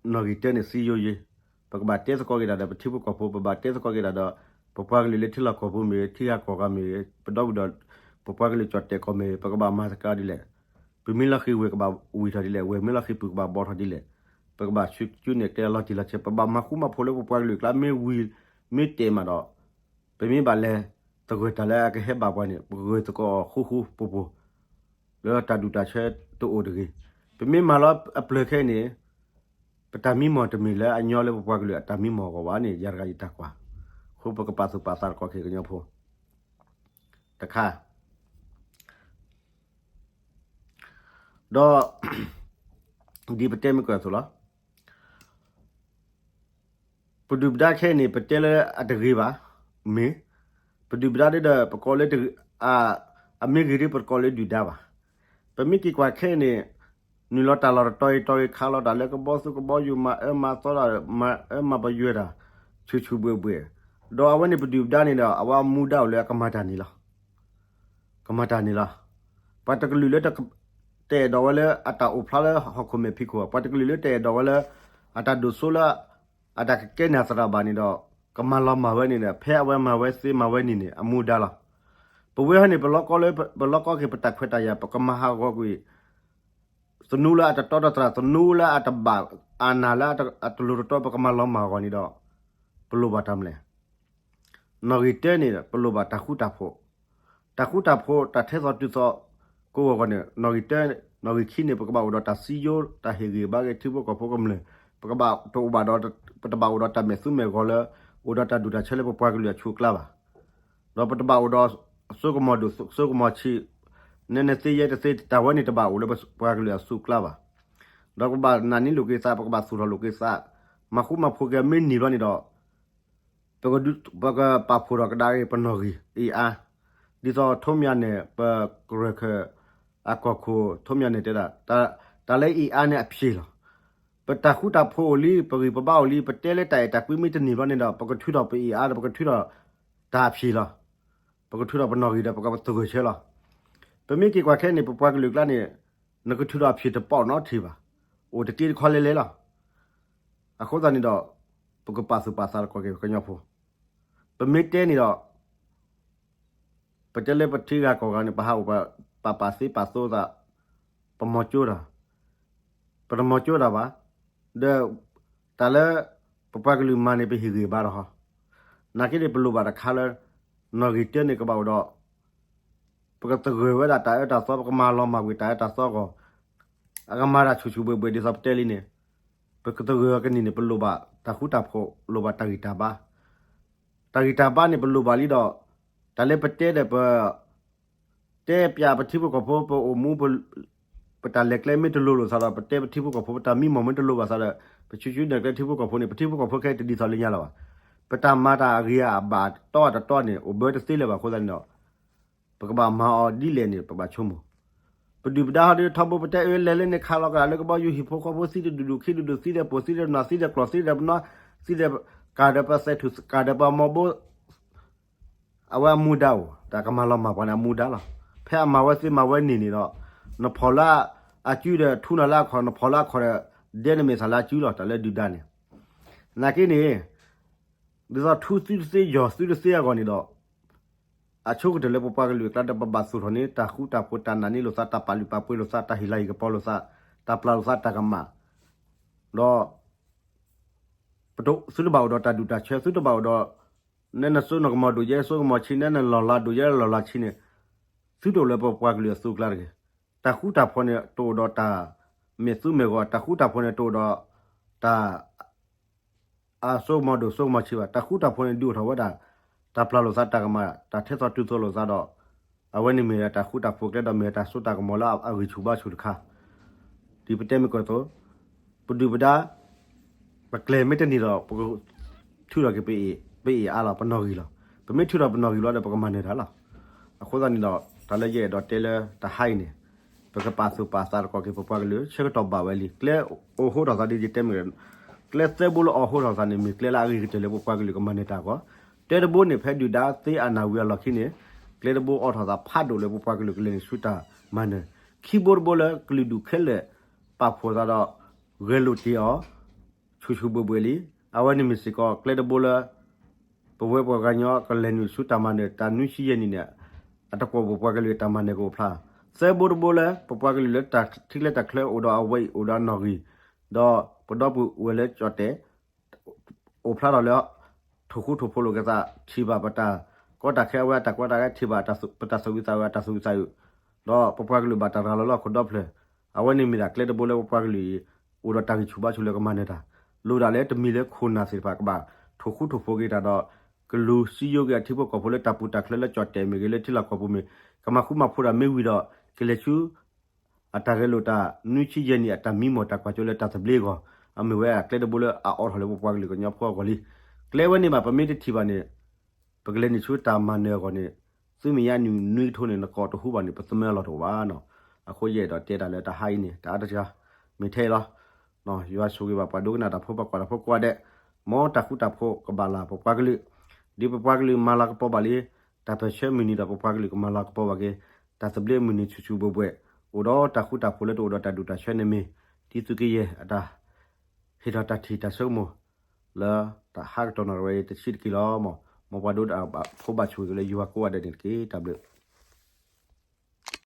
နီၣ်ဂံၢ်တၢန့ၣ်သံယိယ့, ပကဘၣ်တဲသကိးက့ၤတၢ်ဒီးပထံဖိကီၢ်ဖိ ပဘၣ်တဲသကိးက့ၤတၢ်ဒီး ပပှၤကလုာ်လၢထံလီၢ်ကီၢ်ပူၤမ့ၢ်ဂ့ၤ ထံဂၤကီၢ်ဂၤမ့ၢ်ဂ့ၤ ပဒီပုၢ်ဒီဝဲၢ် ပပှၤကလုာ်ကၠီၣ်တဲၣ်ကီၢ်မ့ၢ်ဂ့ၤ ပကဘၣ်မၤသကိးဒ်လဲၣ်, ပမ့ၢ်လီၤဃံၤဝဲၢ်ကဘၣ်ဝံၤထီၣ်ဒ်လဲၣ် ဝဲၢ်မ့ၢ်လီၤဃံၤပူၤကဘၣ်ဘီထီၣ်ဒ်လဲၣ်, ပကဘၣ်ဆူကၠူနဲၣ်ကျဲလီၤတံၢ်လီၤဆဲး ပဘၣ်မၤဃူမၤဖိးလၢပပှၤကလုာ်ကျါ မ့ၢ်ဝံၤမ့ၢ်တဲာ်မးဒီး ပမ့ၢ်ဘၣ်လဲၤသဂၢၢ်တၢ်လၢအကဟဲဘၣ်ပှၤန့ၣ် ပကဂၢၢ်သကိးဃူဃူဖိးဖိး လၢတၢ်ဒူၣ်တၢ်ဆၢတအိၣ်တဂ့ၤ, ပမ့ၢ်မၤလီၤအပျၢၤခဲအံၤန့ၣ် ပတၢ်မံမီၢ်တမ့ၢ်လၢအညီလၢပပှၤကလုာ်အတၢ်မံမီၢ်အဂီၢ်ဘၣ်န့ၣ် ယၤတဂၤယတၢ်ကွၢ်, အဃိပကပာ်သူၣ်ပာ်သးသကိးက့ၤကညီဖိ တခါ ဒီး ဒ်ပတဲမ့ၢ်ကၢၢ်အသိးလီၤ. ပဒုၣ်ပဒါခဲအံၤန့ၣ် ပတဲလၢအတဂ့ၤဘၣ်, မ့ၢ်, ပဒုၣ်ပဒါဒ်ဒီး ပကိးလၢ အမ့ၢ်ဂ့ၤဒ်ပတကိးလၢဒုၣ်ဒါဘၣ်. ပမ့ၢ်က့ၤကွၢ်ခဲအံၤန့ၣ် နုာ်လီၤတၢ်လီၢ်တတီၤအံၤတီၤအံၤ ခးလီၤတၢ်လၢကဘီသူကဘီယူၤ မၤအၢမၤသီတၢ် မၤအၢမၤပယွဲတၢ် ဆူၣ်ဆူၣ်ဘှဲၣ်ဘှဲၣ်, ဒီးအဝဲန့ၣ်ပဒုၣ်ပဒါန့ၣ်ဒီး အဝဲမူဒါအိၣ်လၢအကမၤတၢ်န့ၣ်လီၤ. ကမၤတၢ်န့ၣ်လီၤ. ပှၤတကလုာ်လၢတအဲၣ်ဒိးဝဲလၢအတၢ်အိၣ်ဖျါလၢဟီၣ်ခိၣ်မဲာ်ဖံးခိၣ်, ပှၤတကလုာ်လၢတအဲၣ်ဒိးဝဲလၢ အတၢ်ဒိၣ်စိလၢ အတၢ်ကကဲန့ၢ်အသရၣ်ဘၣ်န့ၣ်ဒီး ကမၤလီၤမၢ်ဝဲန့ၣ်ဒီး ဖဲအဝဲမၤဝဲသ့မၤဝဲန့ၣ်န့ၣ် အမူဒါလီၤ. ပဝဲဟီန့ၣ် ပလီၤကီက့ၤပတၢ်ခွဲးတၢ်ယာ် ပကမၤဟးဂီၤကွံာ် သနူလၢအတတီတတြၢ် သနူလၢအတဘၣ် အနၢ်လၢအတလိၤတတီ ပကမၤလီၤမၢ်အဂီၢ်န့ၣ်ဒီး ပလိၣ်ဘၣ်တၢ်မနုၤလဲၣ်. နီၣ်ဂံၢ်တၢန့ၣ် ပလိၣ်ဘၣ်တၢ်ဃူတၢ်ဖိး, တၢ်ဃူတၢ်ဖိး တၢ်ထဲသိးတုၤသိး ကိးဂီၤဂီၤန့ၣ် နီၣ်ဂံၢ်တၢ နီၣ်ဂံၢ်ခံန့ၣ် ပကဘၣ်အိၣ်ဒီးတၢ်စံယိ တၢ်ဟ့ၣ်ဂံၢ်ဘါက့ၤထံဖိကီၢ်ဖိကမျၢၢ်, ပကဘၣ်တအိၣ်ဘၣ်ဒီး ပတဘၣ်အိၣ်ဒီးတၢ်မဲာ်သူမဲာ်ဂီၤလၢ အိၣ်ဒီးတၢ်ဒူၣ်တၢ်ဆၢလၢပပှၤကလုာ်အဆူၣ်အကျါဘၣ်. ဒီးပတဘၣ်အိၣ်ဒီး စိကမီၤဒိၣ်စိကမီၤဆံး, နဲနဲသ့ယဲတသ့ တၢ်ဝဲန့ၣ်တဘၣ်အိၣ်လၢပပှၤကလုာ်အဆူၣ်အကျါဘၣ်. ဒီးပကဘၣ်နာ်န့ၢ်လိာ်က့ၤသး ပကဘၣ်သူၣ်ထီၣ်လိာ်က့ၤသး, မၤဃူမၤဖိးက့ၤမ့ၢ်န့ၢ်ဘျီန့ၣ်ဒီး ပကပာ်ဖှိၣ်ထီၣ်ကဒါက့ၤပနီၣ်ဂံၢ်အ့ၣ်အါ, ဒ်သိးထိးမၠးနဲၣ် ပကရၢၢ်ခၢၣ် အကီၢ်ခိၣ် ထိးမၠးနဲၣ်တဲဒၣ်, တၢ်လၢအ့ၣ်အါန့ၣ်အဖြေလီၤ. ပတၢ်ဃူတၢ်ဖိးအိၣ်လံ ပဂံၢ်ပဘါအိၣ်လံ ပတဲလၢတၢ်အဲၣ်တၢ်ကွံမ့ၢ်တန့ၢ်ဘျီန့ၣ်ဒီး ပကထုးထီၣ်ပအ့ၣ်အါဒီး ပကထုးထီၣ်တၢ်အဖြေလီၤ. ပကထုးထီၣ်ပနီၣ်ဂံၢ်ဒီး ပကသဂၢၢ်ဆၢလီၤ. ပမ့ၢ်က့ၤကွၢ်ခဲအံၤန့ၣ် ပပှၤကလုာ်ကျါန့ၣ် နကထုးထီၣ်အဖြေတပီၣ်နီတထံၣ်ဘၣ်. အိၣ်တက့တခီလဲၣ်လဲၣ်လီၤ. အဃိသတးန့ၣ်ဒီး ပကပာ်သူၣ်ပာ်သးသကိးက့ၤပကညီဖိ, ပမ့ၢ်တဲန့ၣ်ဒီး ပတဲလၢပထံဂၤကီၢ်ဂၤန့ၣ် ပဟးအိၣ် ပပာ်ပာ်သ့ပာ်သိသး, ပမီၤကၠိတၢ်, ပတမီၤကၠိတၢ်ဘၣ်. ဒီးတၢ်လၢပပှၤကလုာ်မၤန့ၣ် ပဟ့ၣ်ဂံၢ်ဘါဒီးဟီ, နာ်က့န့ၣ် ပလိၣ်ဘၣ်တခါလၢ နီၣ်ဂံၢ်တၢန့ၣ်ကဘၣ်အိၣ်ဒီး ပကသဂၢၢ်ဝဲဒၣ်တၢ်အၢတၢ်သီ ပကမၤလီၤမၢ်ကွံာ်တၢ်အၢတၢ်သီအဂီၢ် အကမၤတၢ်ဆူၣ်ဆူၣ်ဘှဲၣ်ဘှဲၣ်ဒ်သိးပတဲလံန့ၣ် ပကသဂၢၢ်အကနံၣ်န့ၣ် ပလိၣ်ဘၣ်တၢ်ဃူတၢ်ဖိး လိၣ်ဘၣ်တၢ်ဂံၢ်တၢ်ဘါ တၢ်ဂံၢ်တၢ်ဘါန့ၣ် ပလိၣ်ဘၣ်လံဒီး တၢ်လၢပတဲဒီးပ တဲပၠးပထံဖိကီၢ်ဖိ ပအိၣ်မူ ပတၢ်လဲၤကျဲမ့ၢ်တလိၤလိာ်သးဒီး ပတဲပထံဖိကီၢ်ဖိ ပတၢ်မံမီၢ်မ့ၢ်တလိၤဘၣ်သးဒီး ပဆူၣ်ဆူၣ်န့ၣ်ကျဲထံဖိကီၢ်ဖိန့ၣ် ပထံဖိကီၢ်ဖိခဲအံၤတဒ်သိးလၢညါလၢၤဘၣ်. ပတၢ်မၤတၢ်အဂ့ၤအဘၣ်တီအတတီန့ၣ် အိၣ်ဘၢတသ့လၢၤဘၣ်အဃိသတးန့ၣ်ဒီး ပကဘၣ်မၤအီၤဒ်လဲၣ်န့ၣ် ပဘၣ်ဆိကမိၣ် ပဒုၣ်ပဒါဟီဒီးထီဘိ ပတဲအၢလဲၤလၢန့ၣ် ခးလီၤကဒီးလၢကဘီယူၤ ဟံၣ်ဖိဃီဖိ သံတဒူၣ်ဒူၣ်ခံဒူၣ်ဒူၣ် သံဒီးပှိၢ်သံဒီးနွးသံဒီးကျီၢ်သံဒီးပနီၢ် သံဒီး ကၢ်ဒီးပသဲးထူၣ် ကၢ်ဒီးပအမီၢ်ဘိ အဝဲအမူဒါအိၣ် တၢ်ကမၤလီၤမၢ်ပှၤန့ၣ်အမူဒါလီၤ. ဖဲအမၤဝဲသ့မၤဝဲန့ၢ်န့ၣ်ဒီး နဖီၣ်လၢအစုဒီးထူနၤလၢအခီၣ် နဖီၣ်လၢအခီၣ်ဒီး ဒဲနမဲာ်သၣ်လၢအစုလီၤ တၢ်လၢဒုၣ်ဒါန့ၣ် နာ်က့န့ၣ် ဒ်သိးထူသုတသ့ ယီၢ်သုတသ့အဂီၢ်န့ၣ်ဒီး အဆိကတၢၢ်လၢပပှၤကလုာ်အကျါဒီး ပဘၣ်သူၣ်ထီၣ်န့ၢ် တၢ်ဃူတၢ်ဖိး တၢ်နာ်န့ၢ်လိာ်သး တၢ်ပာ်လုၢ်ပာ်ပှ့ၤလိာ်သး တၢ်ဟ့ၣ်လၤဟ့ၣ်ကပီၤလိာ်သး တၢ်ပျၢ်လိာ်သးတၢ်ကမၣ် ဒီး ပတ သုတဘၣ်အိၣ်ဒီးတၢ်ဒူၣ်တၢ်ဆၢ သုတဘၣ်အိၣ်ဒီး နဲနစိနကမီၤဒိၣ်ယဲစိကမီၤဆံး နဲနလီၢ်လၤဒိၣ်ယဲလီၢ်လၤဆံးန့ၣ် သုတအိၣ်လၢပပှၤကလုာ်အသိးအကျါတဂ့ၤ. တၢ်ဃူတၢ်ဖိးန့ၣ် တအိၣ်ဒီးတၢ်မဲာ်သူမဲာ်ဂီၤ တၢ်ဃူတၢ်ဖိးန့ၣ် တအိၣ်ဒီးတၢ် အစိကမီၤဒိၣ်စိကမီၤဆံးဘၣ်. တၢ်ဃူတၢ်ဖိးန့ၣ် ဒုးအိၣ်ထီၣ်ဝဲဒၣ် တၢ်ပျၢ်လိာ်သးတၢ်ကမၣ် တၢ်ထဲသိးတုၤသိးလိာ်သးဒီး အဝဲန့ၣ်မ့ၢ်ဝဲဒၣ်တၢ်ဃူတၢ်ဖိးကျဲဒီး မ့ၢ်ဝဲတၢ်စိတၢ်ကမီၤလၢအဂံၢ်ဆူၣ်ဘါဆူၣ်တခါ ဒ်ပတဲမ့ၢ်ကီၢ်အသိး ပဒုၣ်ပဒါ ပကျဲၤမ့ၢ်တန့ၢ်ဒီး ပကထုးထီၣ်က့ၤ ပအ့ၣ်အါလီၤ ပနီၣ်ဂံၢ်လီၤ. ပမ့ၢ်ထုးထီၣ်ပနီၣ်ဂံၢ်လီၤဒီး ပကမၤနၢၤတၢ်လီၤ. အဃိသတးန့ၣ်ဒီး တၢ်လၢယအဲၣ်ဒိးတဲလၢတဟါအံၤန့ၣ် ပကပာ်သူၣ်ပာ်သးသကိးက့ၤ ပပှၤကလုာ် ဆၢကတီၢ်ဘၣ်ဝဲလံ. ကျဲအိးဟိထီၣ်သးဒ်ယတဲမ့ၢ် ကျဲသၢဘိလၢအိးဟိထီၣ်သးန့ၣ် မ့ၢ်ကျဲလၢအဂ့ၤကတၢၢ်လၢပပှၤကလုာ်ကမၤနၢၤတၢ်အဂီၢ်. တၢတဘိန့ၣ် ဖဲဒုၣ်ဒါသ့အနၢ်ဝံၤအလီၢ်ခံန့ၣ် ကျဲတဘိအိးထီၣ်သးဖးဒိၣ်လၢပပှၤကလုာ်ကလဲၤနုာ်ဆူတၢ်မၤနၢၤ. ခံဘိတဘိလၢကလုာ်ဒူၣ်ခဲလၢာ် ပာ်ဖှိၣ်သးဒီး ဂဲၤလိာ်တ့ၢ်အီၤ ဆူၣ်ဆူၣ်ဘှဲၣ်ဘှဲၣ်လံ. အဝဲန့ၣ်မ့ၢ်စ့ၢ်ကီး ကျဲတဘိလၢ ပဝဲပှၤကညီကလဲၤနုာ်ဆူတၢ်မၤနၢၤ တၢ်နွံဆံယဲၢ်နံၣ်န့ၣ် အတကွီၢ်ပပှၤကလုာ်တၢ်မၤနၢၤကအိၣ်ဖျါ. သၢဘိတဘိလၢ ပပှၤကလုာ်လၢတၢ်ထံကျဲတၢ်ချၢအိၣ်ဒီးအဝဲအံၤ အိၣ်ဒီးအနီၣ်ဂံၢ် ဒီးပဒီပုၢ်ဝဲၢ်လၢကၠီၣ်တဲာ် အိၣ်ဖျါထီၣ်လၢ ထိၣ်ဃူထိၣ်ဖိးလိာ်က့ၤသး ထံၣ်ဘၣ်ပတၢ်ကီတၢ်ခဲ အဝဲအတၢ်ကီတၢ်ခဲ ထံၣ်ဘၣ်ပတၢ်သူၣ်ဝံသးဝံအတၢ်သူၣ်ဝံသးဝံ ဒီးပပှၤကလုာ်ဘၣ်တၢ်ရၤလီၤလၢဟီၣ်ခိၣ်ဒီဖျၢၣ်. အဝဲန့ၣ်မ့ၢ်ဒၣ်ကျဲတဘိလၢပပှၤကလုာ်အံၤ အိၣ်ဒီးတၢ်ဂံၢ်ဆူၣ်ဘါဆူၣ်လၢကမၤနၢၤတၢ် လိၣ်ဒၣ်လၢတမံၤလၢခိၣ်နၢ်သ့ၣ်တဖၣ်ကဘၣ် ထိၣ်ဃူထိၣ်ဖိးက့ၤတၢ်ဒီး ကလူၤစံယိက့ၤအထံဖိကီၢ်ဖိလၢတၢ်ပူၤတၢ်ချၢလၢကၠီၣ်တဲာ်မ့ၢ်ဂ့ၤ လၢထံလီၢ်ကီၢ်ပူၤမ့ၢ် ကမၤဃူမၤဖိးတၢ်မ့ၢ်ဝံၤဒီး ကလဲၤဆူ အတၢ်ဂဲၤလိာ်တၢ်နွံဆံယဲၢ်နံၣ် အတၢ်မံမီၢ်တၢ်ကွၢ်စိလၢတၢ်သဘျ့အဂီၢ် အမ့ၢ်ဝဲအကျဲတဘိလၢအအိးထီၣ်လၢပပှၤကလုာ်ကညီဖိအဂီၢ်လံ. ကျဲဝဲန့ၣ်ဘၣ် ပမ့ၢ်တထံၣ်ဘၣ်န့ၣ် ပကလဲၤနုာ်ဆူတၢ်မၤနၢၤအဂီၢ်န့ၣ် သုမ့ၢ်ယါနုာ်နွံကထိန့ၣ် နကိးတဟူဘၣ်န့ၣ် ပသမၢအလီၢ်တအိၣ်ဘၣ်နီၤ. အဃိယအဲၣ်ဒိးတဲတၢ်လၢတဟါအံၤန့ၣ် တၢ်အါတက့ၢ် မ့ၢ်ထဲအံၤလီၤ. ယွၤဆိၣ်ဂ့ၤဘၣ်ပှၤဒိကနၣ်တၢ်ဖိ ပှၤကွၢ်တၢ်ဖိကိးဂၤဒဲး, မ်တၢ်ဃူတၢ်ဖိးကဘၣ်လၢ်ပပှၤကလုာ်, ဒ်ပပှၤကလုာ်မၤလၤကပီၤဘၣ်လံ တၢ်ပၢၢ်ဆၢမုၢ်နံၤဒီး ပပှၤကလုာ်ကမၤလၤကပီၤဘၣ်က့ၤ တၢ်သဘျ့မုၢ်နံၤဆူၣ်ဆူၣ်ဘှဲၣ်ဘှဲၣ်, အိၣ်ဒီးတၢ်ဃူတၢ်ဖိးလၢတအိၣ်ဒီးတၢ်ဒူၣ်တၢ်ဆၢန့ၣ်မ့ၢ် တံသုးက့ယဲၢ်အတၢ် ဟ့ၣ်ထီၣ်တၢ်ထံၣ်တၢ်ဆိကမိၣ် လၢတၢ်ဟးကတီၢ်နီၣ်ဝဲအံၤတဆံးတက့ၢ်လီၤ. မ်ပှၤဒိကနၣ်ဖိဘၣ်ဆိၣ်ဂ့ၤက့ၤလၢယွၤကိးဂၤဒဲးန့ၣ်တက့ၢ်. တၢ်ဘျုး